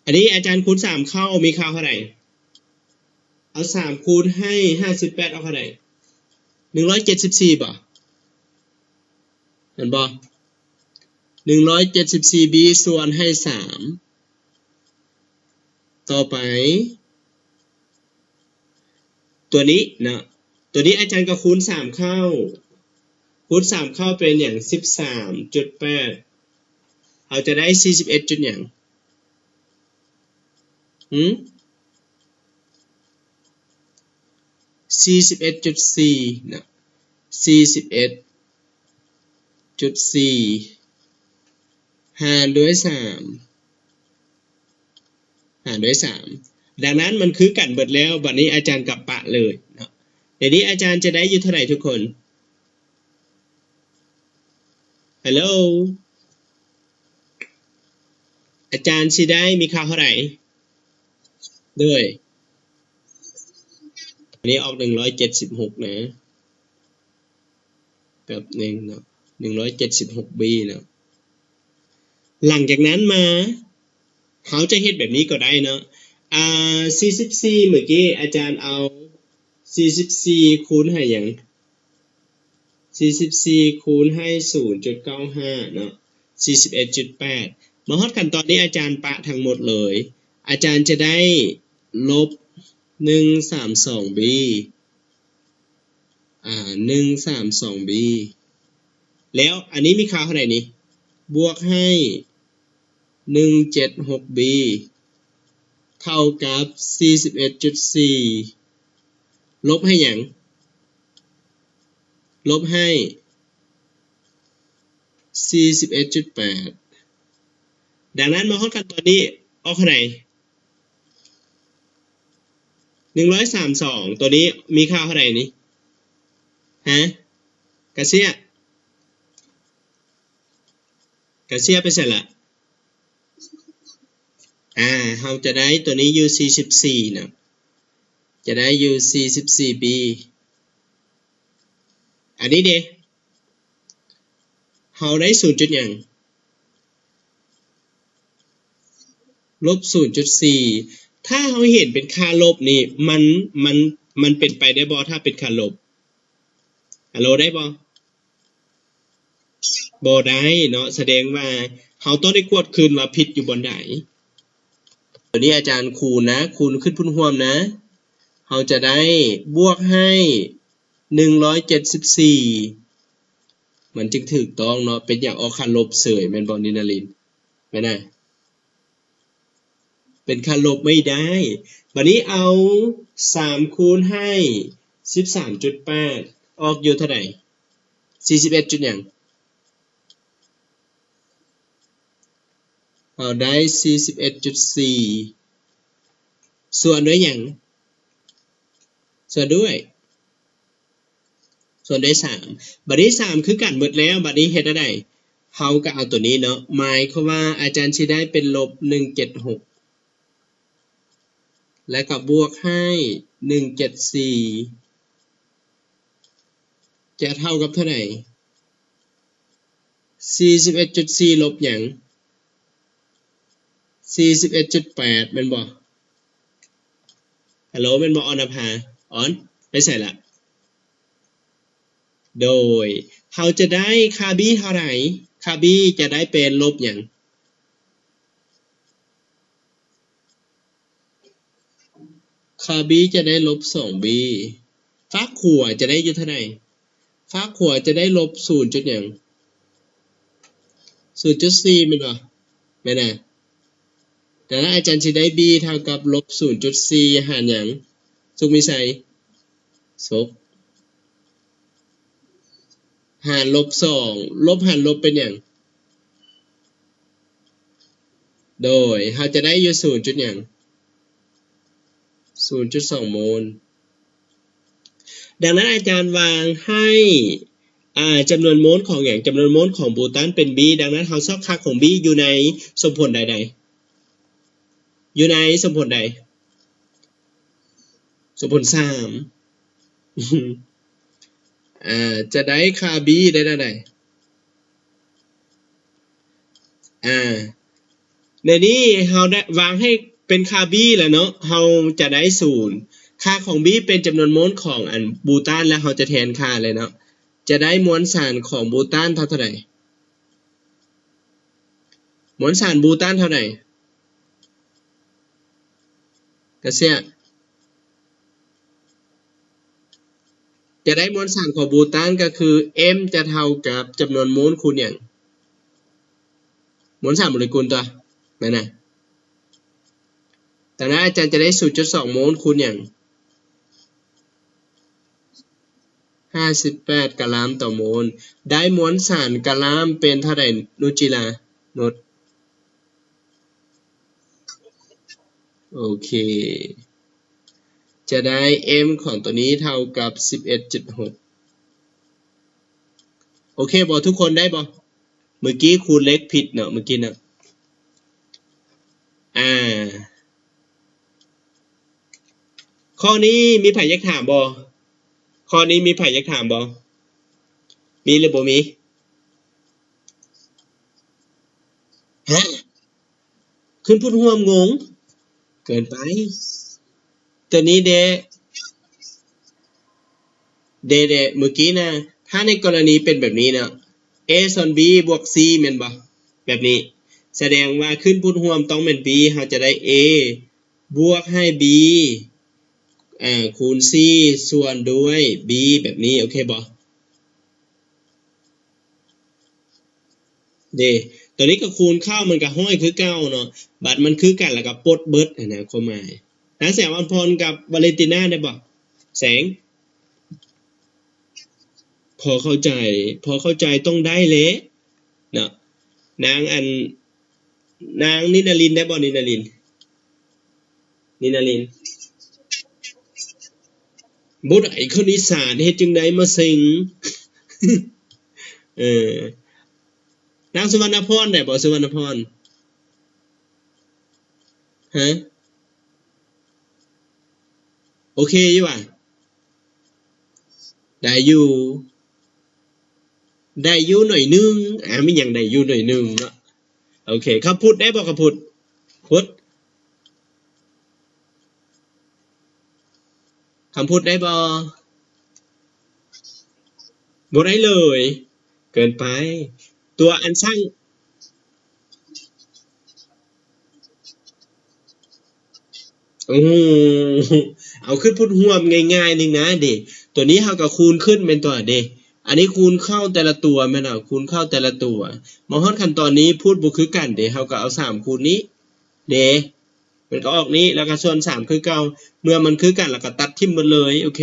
ອັນນີ້ອາຈານຄູນສາມເຂົ້າ ມີຄ່າເທົ່າໃດ? ເອົາສາມຄູນໃຫ້ຫ້າສິບແປດອອກເທົ່າໃດ? ໜຶ່ງຮ້ອຍເຈັດສິບສີ່ບໍ່? ແມ່ນບໍ່? ໜຶ່ງຮ້ອຍເຈັດສິບສີ່ບີ ສ່ວນໃຫ້ສາມ ຕໍ່ໄປ ຕົວນີ້ເນາະ ຕົວນີ້ອາຈານກໍຄູນສາມເຂົ້າ ຄູນສາມເຂົ້າເປັນຫຍັງ? ສິບສາມຈຸດແປດ ເຮົາຈະໄດ້ສີ່ສິບເອັດຈຸດຫຍັງ? ຫື? ສີ່ສິບເອັດຈຸດສີ່ເນາະ ສີ່ສິບເອັດຈຸດສີ່ ຫານດ້ວຍສາມ ຫານດ້ວຍສາມ ດັ່ງນັ້ນມັນຄືກັນເບິດແລ້ວ ບັດນີ້ອາຈານກໍປະເລີຍເນາະ ດຽວນີ້ອາຈານຈະໄດ້ຢູ່ເທົ່າໃດທຸກຄົນ? ຮັລໂຫຼ ອາຈານຊິໄດ້ມີຄ່າເທົ່າໃດ? ໂດຍ ອັນນີ້ອອກໜຶ່ງຮ້ອຍເຈັດສິບຫົກນະ ແປັບໜຶ່ງເນາະ ໜຶ່ງຮ້ອຍເຈັດສິບຫົກບີເນາະ. ຫຼັງຈາກນັ້ນມາ ເຮົາຈະເຮັດແບບນີ້ກໍໄດ້ເນາະ ອາ ສີ່ສິບສີ່ ເມື່ອກີ້ອາຈານເອົາສີ່ສິບສີ່ຄູນໃຫ້ຫຍັງ? ສີ່ສິບສີ່ຄູນໃຫ້ສູນຈຸດເກົ້າຫ້າເນາະ ສີ່ສິບເອັດຈຸດແປດ ມາຮອດຂັ້ນຕອນນີ້ອາຈານປະທັງໝົດເລີຍ ອາຈານຈະໄດ້ລົບໜຶ່ງສາມສອງບີ ອາ ໜຶ່ງສາມສອງບີ ແລ້ວອັນນີ້ມີຄ່າເທົ່າໃດນີ້? ບວກໃຫ້ໜຶ່ງເຈັດຫົກບີ ເທົ່າກັບສີ່ສິບເອັດຈຸດສີ່ ລົບໃຫ້ຫຍັງ? ລົບໃຫ້ສີ່ສິບເອັດຈຸດແປດ ດັ່ງນັ້ນມາຮອດຂັ້ນຕອນນີ້ອອກເທົ່າໃດ? ໜຶ່ງຮ້ອຍສາມສອງ ຕົວນີ້ມີຄ່າເທົ່າໃດນີ້? ຮະ? ກາເຊຍ ກາເຊຍໄປໃສລະ? ອາ ເຮົາຈະໄດ້ຕົວນີ້ຢູ່ສີ່ສິບສີ່ເນາະ ຈະໄດ້ຢູ່ສີ່ສິບສີ່ປີ. ອັນນີ້ເດ ເຮົາໄດ້ສູນຈຸດຫຍັງ? ລົບສູນຈຸດສີ່ ຖ້າເຮົາເຫັນເປັນຄ່າລົບນີ້ ມັນ ມັນ ມັນເປັນໄປໄດ້ບໍ່ ຖ້າເປັນຄ່າລົບ? ຮັລໂຫຼ ໄດ້ບໍ່? ບໍ່ໄດ້ເນາະ ສະແດງວ່າເຮົາຕ້ອງໄດ້ກວດຄືນວ່າຜິດຢູ່ບ່ອນໃດ. ຕົວນີ້ອາຈານຄູນນະ ຄູນຂຶ້ນພຸ້ນຮ່ວມນະ ເຮົາຈະໄດ້ບວກໃຫ້ໜຶ່ງຮ້ອຍເຈັດສິບສີ່ ມັນຈຶ່ງຖືກຕ້ອງເນາະ. ເປັນຫຍັງອອກຄ່າລົບເສີຍ ແມ່ນບໍ່ນິນາລິນ? ແມ່ນນະ? ເປັນຄ່າລົບໄມ່ໄດ້. ບາດນີ້ເອົາສາມຄູນໃຫ້ສິບສາມຈຸດແປດ ອອກຢູ່ເທົ່າໃດ? ສີ່ສິບເອັດຈຸດຫຍັງ? ເຮົາໄດ້ສີ່ສິບເອັດຈຸດສີ່ ສ່ວນດ້ວຍຫຍັງ? ສ່ວນດ້ວຍ ສ່ວນດ້ວຍສາມ. ບາດນີ້ສາມຄືກັນໝົດແລ້ວ ບາດນີ້ເຮັດແນວໃດ? ເຮົາກໍເອົາຕົວນີ້ເນາະ ໝາຍຄວາມວ່າອາຈານຊິໄດ້ເປັນລົບໜຶ່ງເຈັດຫົກ ແລ້ວກໍບວກໃຫ້ໜຶ່ງເຈັດສີ່ ຈະເທົ່າກັບເທົ່າໃດ? ສີ່ສິບເອັດຈຸດສີ່ລົບຫຍັງ? ສີ່ສິບເອັດຈຸດແປດ ແມ່ນບໍ່? ຮັລໂຫຼ ແມ່ນບໍ່ ອອນນະພາ? ອອນ ໄປໃສລະ? ໂດຍ ເຮົາຈະໄດ້ຄ່າບີເທົ່າໃດ? ຄ່າບີຈະໄດ້ເປັນລົບຫຍັງ? ຄ່າບີຈະໄດ້ລົບສອງບີ ຟາກຂວາຈະໄດ້ຢູ່ເທົ່າໃດ? ຟາກຂວາຈະໄດ້ລົບສູນຈຸດຫຍັງ? ສູນຈຸດສີ່ ແມ່ນບໍ່? ແມ່ນນະ? ດັ່ງນັ້ນອາຈານຊິໄດ້ບີເທົ່າກັບລົບສູນຈຸດສີ່ ຫານຫຍັງ? ສຸກມີໄຊ? ສົກ ຫານລົບສອງ ລົບຫານລົບເປັນຫຍັງ? ໂດຍ ເຮົາຈະໄດ້ຢູ່ສູນຈຸດຫຍັງ? ສູນຈຸດສອງໂມນ. ດັ່ງນັ້ນອາຈານວາງໃຫ້ ອ່າ ຈຳນວນໂມນຂອງຫຍັງ? ຈຳນວນໂມນຂອງບູຕານເປັນບີ ດັ່ງນັ້ນເຮົາຊອກຄ່າຂອງບີຢູ່ໃນສົມຜົນໃດໃດ? ຢູ່ໃນສົມຜົນໃດ? ສົມຜົນສາມ ອ່າ ຈະໄດ້ຄ່າບີໄດ້ແນວໃດ? ອ່າ ໃນນີ້ເຮົາໄດ້ວາງໃຫ້ເປັນຄ່າບີແລ້ວເນາະ ເຮົາຈະໄດ້ສູນ ຄ່າຂອງບີເປັນຈຳນວນໂມນຂອງອັນບູຕານ ແລ້ວເຮົາຈະແທນຄ່າເລີຍເນາະ ຈະໄດ້ມວນສານຂອງບູຕານເທົ່າ ເທົ່າໃດ? ມວນສານບູຕານເທົ່າໃດ? ກະເຊຍ ຈະໄດ້ມວນສານຂອງບູຕານກໍຄື M ຈະເທົ່າກັບຈຳນວນໂມນຄູນຫຍັງ? ມວນສານໂມເລກຸນຕົວະ ແມ່ນນະ? ດັ່ງນັ້ນອາຈານຈະໄດ້ສູນຈຸດສອງໂມນຄູນຫຍັງ? ຫ້າສິບແປດກະລາມຕໍ່ໂມນ. ໄດ້ມວນສານກະລາມເປັນເທົ່າໃດ ນຸດຈິລາ? ນຸດ ໂອເຄ. ຈະໄດ້ m ຂອງຕົວນີ້ເທົ່າກັບສິບເອັດຈຸດຫົກ. ໂອເຄບໍ່ທຸກຄົນ ໄດ້ບໍ່? ເມື່ອກີ້ຄູນເລກຜິດເນາະ ເມື່ອກີ້ນະ. ອາ ຂໍ້ນີ້ມີໃຜຢາກຖາມບໍ່? ຂໍ້ນີ້ມີໃຜຢາກຖາມບໍ່? ມີຫຼືບໍ່ມີ? ຮະ? ຂຶ້ນພູດຮ່ວມ ງົງເກີນໄປ. ຕົວນີ້ເດ ເດ ເດ ເມື່ອກີ້ນະ ຖ້າໃນກໍລະນີເປັນແບບນີ້ເນາະ a ສ່ວນ b ບວກ c ແມ່ນບໍ່? ແບບນີ້ ສະແດງວ່າຂຶ້ນພູດຮ່ວມຕ້ອງແມ່ນ b ເຮົາຈະໄດ້ a ບວກໃຫ້ b ອາ ຄູນ c ສ່ວນດ້ວຍ b ແບບນີ້ ໂອເຄບໍ່? ເດ ຕົວນີ້ກໍຄູນເຂົ້າ ມັນກໍຮ້ອຍຄືເກົ່າເນາະ ບັດມັນຄືກັນແລ້ວກໍປົດເບິດຫັ້ນນະ ຄວາມໝາຍ. ນາງແສງອອນພອນກັບວາເລນຕິນາໄດ້ບໍ່? ແສງ ພໍເຂົ້າໃຈ ພໍເຂົ້າໃຈຕ້ອງໄດ້ແຫຼະເນາະ. ນາງ ອັນ ນາງນິນາລິນໄດ້ບໍ່? ນິນາລິນ ນິນາລິນ ບໍ່ໄດ້ຄະນິດສາດ ເຮັດຈັ່ງໃດມາເສັງ? ເອີ ນາງສຸວັນນະພອນໄດ້ບໍ່? ສຸວັນນະພອນ ຮະ? ໂອເຄຢູ່ຫວາ? ໄດ້ຢູ່ ໄດ້ຢູ່ໜ້ອຍໜຶ່ງ. ອາ ມີຫຍັງໄດ້ຢູ່ໜ້ອຍໜຶ່ງເນາະ. ໂອເຄ ຄຳພຸດໄດ້ບໍ່? ຄຳພຸດ ພຸດ ຄຳພຸດໄດ້ບໍ່? ບໍ່ໄດ້ເລີຍ ເກີນໄປ. ຕົວອັນສ້າງ ໂອ້ໂຫ ເອົາຂຶ້ນພູດຮ່ວມງ່າຍໆ ນີ້ນະເດ. ຕົວນີ້ເຮົາກໍຄູນຂຶ້ນແມ່ນຕົວະເດ. ອັນນີ້ຄູນເຂົ້າແຕ່ລະຕົວແມ່ນບໍ່? ຄູນເຂົ້າແຕ່ລະຕົວ. ມາຮອດຂັ້ນຕອນນີ້ພູດບໍ່ຄືກັນເດ. ເຮົາກໍເອົາສາມຄູນນີ້ເດ ມັນກໍອອກນີ້ ແລ້ວກໍສ່ວນສາມຄືເກົ່າ. ເມື່ອມັນຄືກັນ ແລ້ວກໍຕັດຖິ້ມໝົດເລີຍ. ໂອເຄ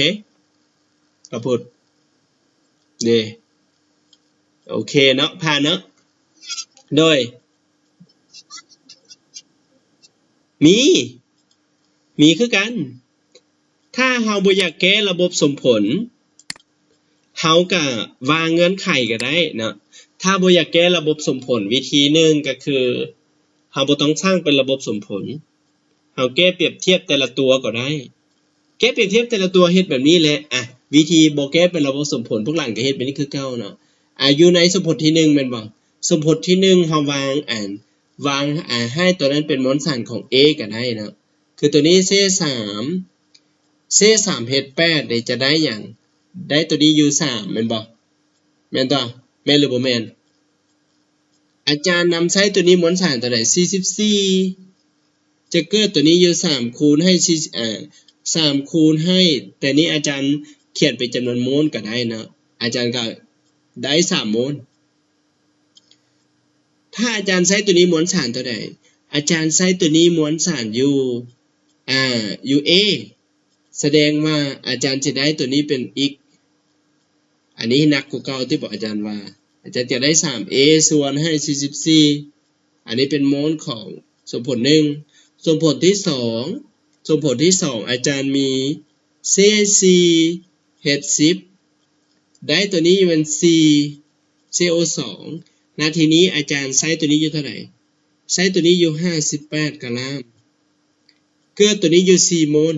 ກໍພຸດເດ. ໂອເຄເນາະ ຜ່ານເນາະ. ໂດຍ ມີ ມີຄືກັນ. ຖ້າເຮົາບໍ່ຢາກແກ້ລະບົບສົມຜົນ ເຮົາກະວາງເງື່ອນໄຂກໍໄດ້ເນາະ. ຖ້າບໍ່ຢາກແກ້ລະບົບສົມຜົນ ວິທີໜຶ່ງກໍຄື ເຮົາບໍ່ຕ້ອງສ້າງເປັນລະບົບສົມຜົນ ເຮົາແກ້ປຽບທຽບແຕ່ລະຕົວກໍໄດ້. ແກ້ປຽບທຽບແຕ່ລະຕົວເຮັດແບບນີ້ແຫຼະ. ອະ ວິທີບໍ່ແກ້ເປັນລະບົບສົມຜົນ ພວກຫຼານກໍເຮັດແບບນີ້ຄືເກົ່າເນາະ. ອາ ຢູ່ໃນສົມພົດທີໜຶ່ງແມ່ນບໍ່? ສົມພົດທີໜຶ່ງເຮົາວາງ ອັນ ວາງ ອາ ໃຫ້ຕົວນັ້ນເປັນມວນສານຂອງ A ກໍໄດ້ເນາະ. ຄືຕົວນີ້ເສສາມ ເສສາມເຮັດແປດເດ ຈະໄດ້ຫຍັງ? ໄດ້ຕົວນີ້ຢູ່ສາມແມ່ນບໍ່? ແມ່ນຕົວະ? ແມ່ນຫຼືບໍ່ແມ່ນ? ອາຈານນຳໃຊ້ຕົວນີ້ມວນສານຕົວໃດ? ສີ່ສິບສີ່ ຈະເກີດຕົວນີ້ຢູ່ສາມຄູນໃຫ້ສີ່ ເອີ ສາມຄູນໃຫ້ ແຕ່ນີ້ອາຈານຂຽນເປັນຈຳນວນໂມນກໍໄດ້ເນາະ ອາຈານກໍໄດ້ສາມໂມນ. ຖ້າອາຈານໃຊ້ຕົວນີ້ມວນສານຕົວໃດ? ອາຈານໃຊ້ຕົວນີ້ມວນສານຢູ່ ອາ ຢູ່ A ສະແດງວ່າອາຈານຈະໄດ້ຕົວນີ້ເປັນ x ອັນນີ້ໜັກກວ່າເກົ່າຕິບໍ? ອາຈານວ່າ ອາຈານຈະໄດ້ສາມ A ສ່ວນໃຫ້ສີ່ສິບສີ່ ອັນນີ້ເປັນໂມນຂອງສົມຜົນໜຶ່ງ. ສົມຜົນທີສອງ ສົມຜົນທີສອງ ອາຈານມີເສສສີ່ເຮັດສິບ ໄດ້ຕົວນີ້ແມ່ນສີ່ ເສໂອສອງ. ນາທີນີ້ອາຈານໃຊ້ຕົວນີ້ຢູ່ເທົ່າໃດ? ໃຊ້ຕົວນີ້ຢູ່ຫ້າສິບແປດກະລາມ ເກີດຕົວນີ້ຢູ່ສີ່ໂມນ.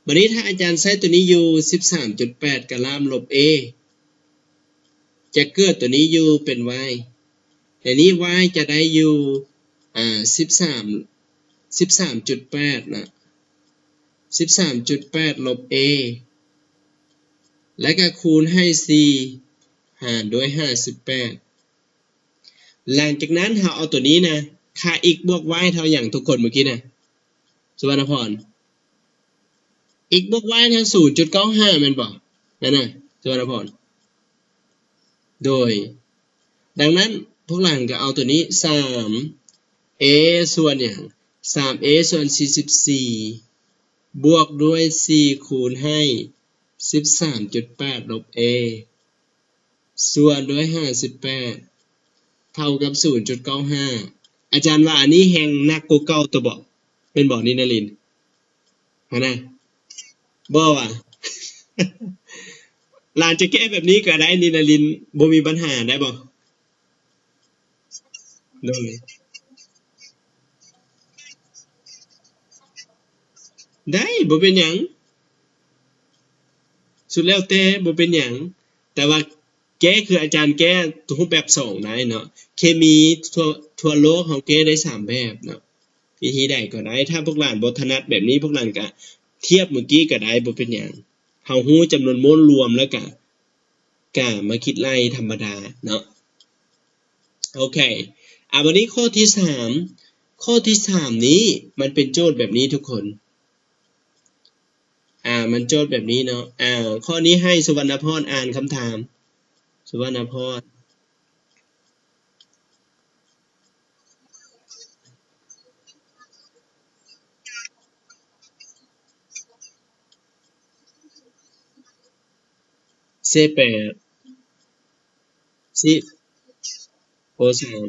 ບາດນີ້ຖ້າອາຈານໃຊ້ຕົວນີ້ຢູ່ສິບສາມຈຸດແປດກະລາມລົບ A ຈະເກີດຕົວນີ້ຢູ່ເປັນ Y ແລະນີ້ Y ຈະໄດ້ຢູ່ ອາ ສິບສາມ ສິບສາມຈຸດແປດນະ ສິບສາມຈຸດແປດລົບ A ແລະກະຄູນໃຫ້ສີ່ຫານດ້ວຍຫ້າສິບແປດ. ຫຼັງຈາກນັ້ນເຮົາເອົາຕົວນີ້ນະ ຄ່າ x ບວກ y ເທົ່າຫຍັງທຸກຄົນເມື່ອກີ້ນະ? ສຸວັນນະພອນ x ບວກ y ເທົ່າສູນຈຸດເກົ້າຫ້າແມ່ນບໍ່? ແມ່ນນະ ສຸວັນນະພອນ? ໂດຍ ດັ່ງນັ້ນພວກຫຼານກໍເອົາຕົວນີ້ ສາມ A ສ່ວນຫຍັງ? ສາມ A ສ່ວນສີ່ສິບສີ່ ບວກດ້ວຍສີ່ຄູນໃຫ້ສິບສາມຈຸດແປດລົບ A ສ່ວນດ້ວຍຫ້າສິບແປດ ເທົ່າກັບສູນຈຸດເກົ້າຫ້າ. ອາຈານວ່າອັນນີ້ແຮ່ງໜັກກວ່າເກົ່າຕົວະບໍ? ແມ່ນບໍ່ ນິນາລິນ? ຫັ້ນນະ ບໍ່ວ່າ ຫຼານຈະແກ້ແບບນີ້ກໍໄດ້ ນິນນາລິນ ບໍ່ມີບັນຫາ ໄດ້ບໍ່? ໂດຍ ໄດ້ ບໍ່ເປັນຫຍັງ ສຸດແລ້ວແຕ່ ບໍ່ເປັນຫຍັງ ແຕ່ວ່າແກ້ຄືອາຈານແກ້ຮູບແບບສອງໄດ້ເນາະ ເຄມີທົ່ວ ທົ່ວໂລກເຮົາແກ້ໄດ້ສາມແບບເນາະ ວິທີໃດກໍໄດ້ ຖ້າພວກຫຼານບໍ່ຖະໜັດແບບນີ້ ພວກຫຼານກະທຽບມື້ກີ້ກໍໄດ້ ບໍ່ເປັນຫຍັງ ເຮົາຮູ້ຈຳນວນໂມລລວມ ແລ້ວກະ ກະມາຄິດໄລ່ທຳມະດາເນາະ ໂອເຄ ອ່າ ບັດນີ້ຂໍ້ທີສາມ ຂໍ້ທີສາມນີ້ມັນເປັນໂຈດແບບນີ້ທຸກຄົນ ອ່າ ມັນໂຈດແບບນີ້ເນາະ ອ່າ ຂໍ້ນີ້ໃຫ້ສຸວັນນະພອນອ່ານຄຳຖາມ ສຸວັນນະພອນ ເຊແປດ ຊິ ໂອສາມ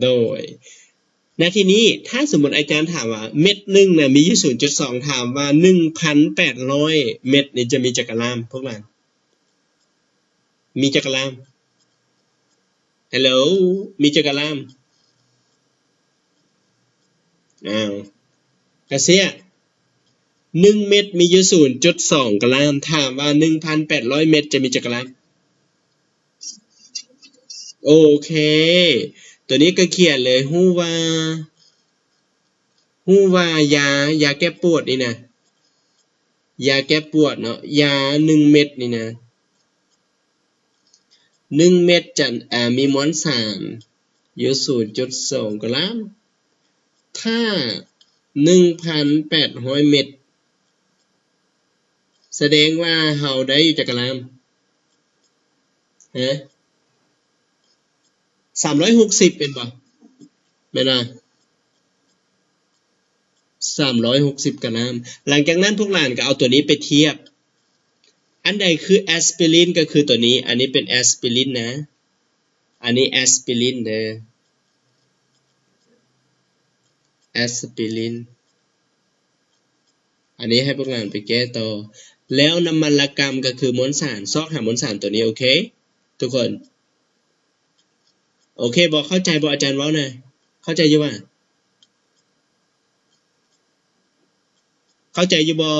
ໂດຍ ໃນທີ່ນີ້ ຖ້າສົມມຸດອາຈານຖາມວ່າ ເມັດໜຶ່ງນະມີຢູ່ສູນຈຸດສອງ ຖາມວ່າ ໜຶ່ງພັນແປດຮ້ອຍເມັດນີ້ຈະມີຈັກກະລາມ ພວກຫຼານ ມີຈັກກະລາມ? ຮາໂຫຼ ມີຈັກກະລາມ? ອ້າວ ກະເຊຍ ໜຶ່ງເມັດມີຢູ່ສູນຈຸດສອງກະລາມ ຖາມວ່າ ໜຶ່ງພັນແປດຮ້ອຍເມັດຈະມີຈັກກະລາມ? ໂອເຄ ໂຕນີ້ກໍຂຽນເລີຍ ຮູ້ວ່າ ຮູ້ວ່າຢາ ຢາແກ້ປວດນີ້ນະ ຢາແກ້ປວດເນາະ ຢາໜຶ່ງເມັດນີ້ນະ ໜຶ່ງເມັດຈະ ອ່າ ມີມວນສານຢູ່ສູນຈຸດສອງກະລາມ ຖ້າໜຶ່ງພັນແປດຮ້ອຍເມັດ ສະແດງວ່າເຮົາໄດ້ຢູ່ຈັກກະລາມ? ຮະ? ສາມຮ້ອຍຫົກສິບແມ່ນບໍ່? ແມ່ນບໍ່? ສາມຮ້ອຍຫົກສິບກະລາມ. ຫຼັງຈາກນັ້ນພວກຫຼານກໍເອົາຕົວນີ້ໄປທຽບ. ອັນໃດຄືແອັສປິລິນ? ກໍຄືຕົວນີ້. ອັນນີ້ເປັນແອັສປິລິນນະ. ອັນນີ້ແອັສປິລິນເດີ. ແອັສປິລິນ. ອັນນີ້ໃຫ້ພວກຫຼານໄປແກ້ຕໍ່. ແລ້ວນ້ຳມັນລະກຳກໍຄືມວນສານ. ຊອກຫາມວນສານຕົວນີ້. ໂອເຄ ທຸກຄົນ? ໂອເຄບໍ່? ເຂົ້າໃຈບໍ່? ອາຈານເວົ້ານະ. ເຂົ້າໃຈຢູ່ຫວາ? ເຂົ້າໃຈຢູ່ບໍ່?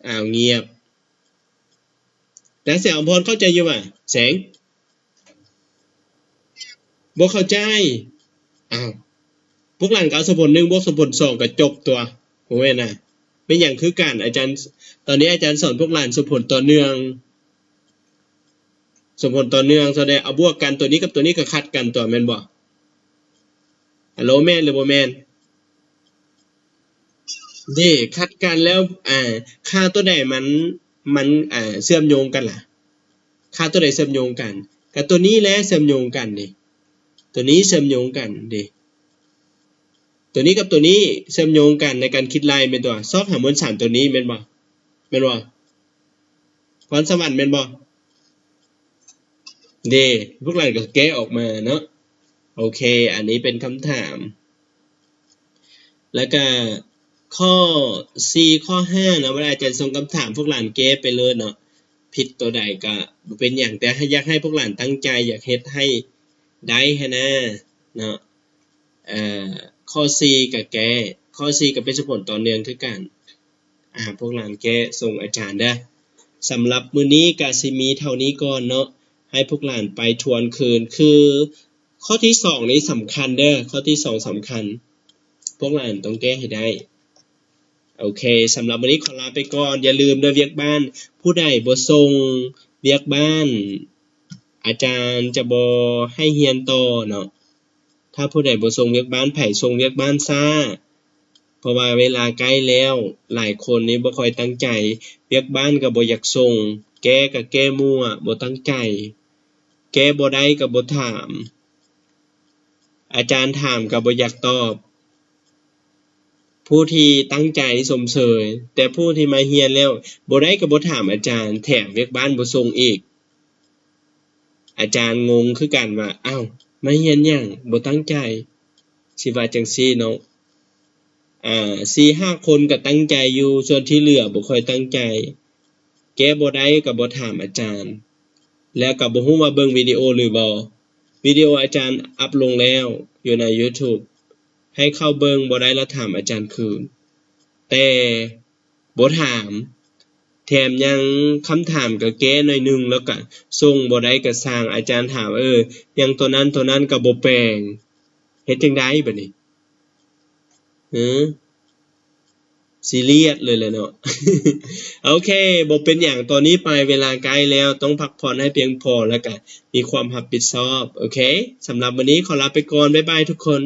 ອ້າວ ງຽບ. ນາງແສງອຳພອນເຂົ້າໃຈຢູ່ຫວາ? ແສງ ບໍ່ເຂົ້າໃຈ? ອ້າວ ພວກຫຼານກໍເອົາສົມຜົນໜຶ່ງບວກສົມຜົນສອງກໍຈົບຕົວະ. ບໍ່ແມ່ນນະ. ແມ່ນຫຍັງຄືກັນ? ອາຈານ ຕອນນີ້ອາຈານສອນພວກຫຼານສົມຜົນຕໍ່ເນື່ອງ. ສົມຜົນຕໍ່ເນື່ອງ ສະແດງເອົາບວກກັນ ຕົວນີ້ກັບຕົວນີ້ກໍຂັດກັນຕົວະ ແມ່ນບໍ່? ຮາໂຫຼ ແມ່ນຫຼືບໍ່ແມ່ນ? ເດ້ ຂັດກັນແລ້ວ ອ່າ ຄ່າຕົວໃດມັນ ມັນ ອ່າ ເຊື່ອມໂຍງກັນລະ? ຄ່າຕົວໃດເຊື່ອມໂຍງກັນ? ກໍຕົວນີ້ແຫຼະເຊື່ອມໂຍງກັນເດ້. ຕົວນີ້ເຊື່ອມໂຍງກັນເດ້. ຕົວນີ້ກັບຕົວນີ້ເຊື່ອມໂຍງກັນໃນການຄິດໄລ່ແມ່ນຕົວະ. ຊອກຫາມວນສານຕົວນີ້ແມ່ນບໍ່? ແມ່ນບໍ່? ພອນສະຫວັນແມ່ນບໍ່? ເດ້ ພວກຫຼານກໍແກ້ອອກມາເນາະ. ໂອເຄ ອັນນີ້ເປັນຄຳຖາມ. ແລ້ວກະຂໍ້ສີ່ ຂໍ້ຫ້າເນາະ ເວລາອາຈານສົ່ງຄຳຖາມ ພວກຫຼານແກ້ໄປເລີຍເນາະ. ຜິດຕົວໃດກະບໍ່ເປັນຫຍັງ ແຕ່ຢາກໃຫ້ພວກຫຼານຕັ້ງໃຈ ຢາກເຮັດໃຫ້ໄດ້ຫັ້ນນະເນາະ. ເອີ ຂໍ້ສີ່ກະແກ້ ຂໍ້ສີ່ກະເປັນສົມຜົນຕໍ່ເນື່ອງຄືກັນ. ອາ ພວກຫຼານແກ້ສົ່ງອາຈານເດີ. ສຳລັບມື້ນີ້ກະຊິມີເທົ່ານີ້ກ່ອນເນາະ ໃຫ້ພວກຫຼານໄປທວນຄືນ. ຄືຂໍ້ທີສອງນີ້ສຳຄັນເດີ ຂໍ້ທີສອງສຳຄັນ ພວກຫຼານຕ້ອງແກ້ໃຫ້ໄດ້. ໂອເຄ ສຳລັບມື້ນີ້ຂໍລາໄປກ່ອນ. ຢ່າລືມເດີ ວຽກບ້ານ ຜູ້ໃດບໍ່ສົ່ງວຽກບ້ານ ອາຈານຈະບໍ່ໃຫ້ຮຽນຕໍ່ເນາະ. ຖ້າຜູ້ໃດບໍ່ສົ່ງວຽກບ້ານ ໃຜສົ່ງວຽກບ້ານຊ້າ ເພາະວ່າເວລາໃກ້ແລ້ວ ຫຼາຍຄົນນີ້ບໍ່ຄ່ອຍຕັ້ງໃຈ, ວຽກບ້ານກໍບໍ່ຢາກສົ່ງ, ແກ້ກໍແກ້ມົ້ວ, ບໍ່ຕັ້ງໃຈ, ແກ້ບໍ່ໄດ້ກໍບໍ່ຖາມ, ອາຈານຖາມກໍບໍ່ຢາກຕອບ. ຜູ້ທີ່ຕັ້ງໃຈຊົມເຊີຍ, ແຕ່ຜູ້ທີ່ມາຮຽນແລ້ວບໍ່ໄດ້ກໍບໍ່ຖາມອາຈານ, ແຖມວຽກບ້ານບໍ່ສົ່ງອີກ. ອາຈານງົງຄືກັນວ່າ ອ້າວ ມາຮຽນຫຍັງ ບໍ່ຕັ້ງໃຈ, ຊິວ່າຈັ່ງຊີ້ເນາະ. ອ່າ ສີ່ຫ້າຄົນກໍຕັ້ງໃຈຢູ່, ສ່ວນທີ່ເຫຼືອບໍ່ຄ່ອຍຕັ້ງໃຈ, ແກ້ບໍ່ໄດ້ກໍບໍ່ຖາມອາຈານ, ແລ້ວກໍບໍ່ຮູ້ວ່າເບິ່ງວິດີໂອຫຼືບໍ່. ວິດີໂອອາຈານອັບລົງແລ້ວຢູ່ໃນ YouTube, ໃຫ້ເຂົ້າເບິ່ງ, ບໍ່ໄດ້ລະຖາມອາຈານຄືນ, ແຕ່ ບໍ່ຖາມ, ແຖມຍັງຄຳຖາມກໍແກ້ໜ້ອຍໜຶ່ງ, ແລ້ວກໍສົ່ງບໍ່ໄດ້ກໍຊ່າງ, ອາຈານຖາມ ເອີ ຫຍັງຕົວນັ້ນຕົວນັ້ນກໍບໍ່ແປງ, ເຮັດຈັ່ງໃດບັດນີ້? ເອີ ຊີຣຽສເລີຍແຫຼະເນາະ. ໂອເຄ ບໍ່ເປັນຫຍັງ, ຕອນນີ້ໄປເວລາໃກ້ແລ້ວ, ຕ້ອງພັກຜ່ອນໃຫ້ພຽງພໍ ແລ້ວກໍມີຄວາມຮັບຜິດຊອບ. ໂອເຄ ສຳລັບມື້ນີ້ຂໍລາໄປກ່ອນ, ບາຍບາຍທຸກຄົນ.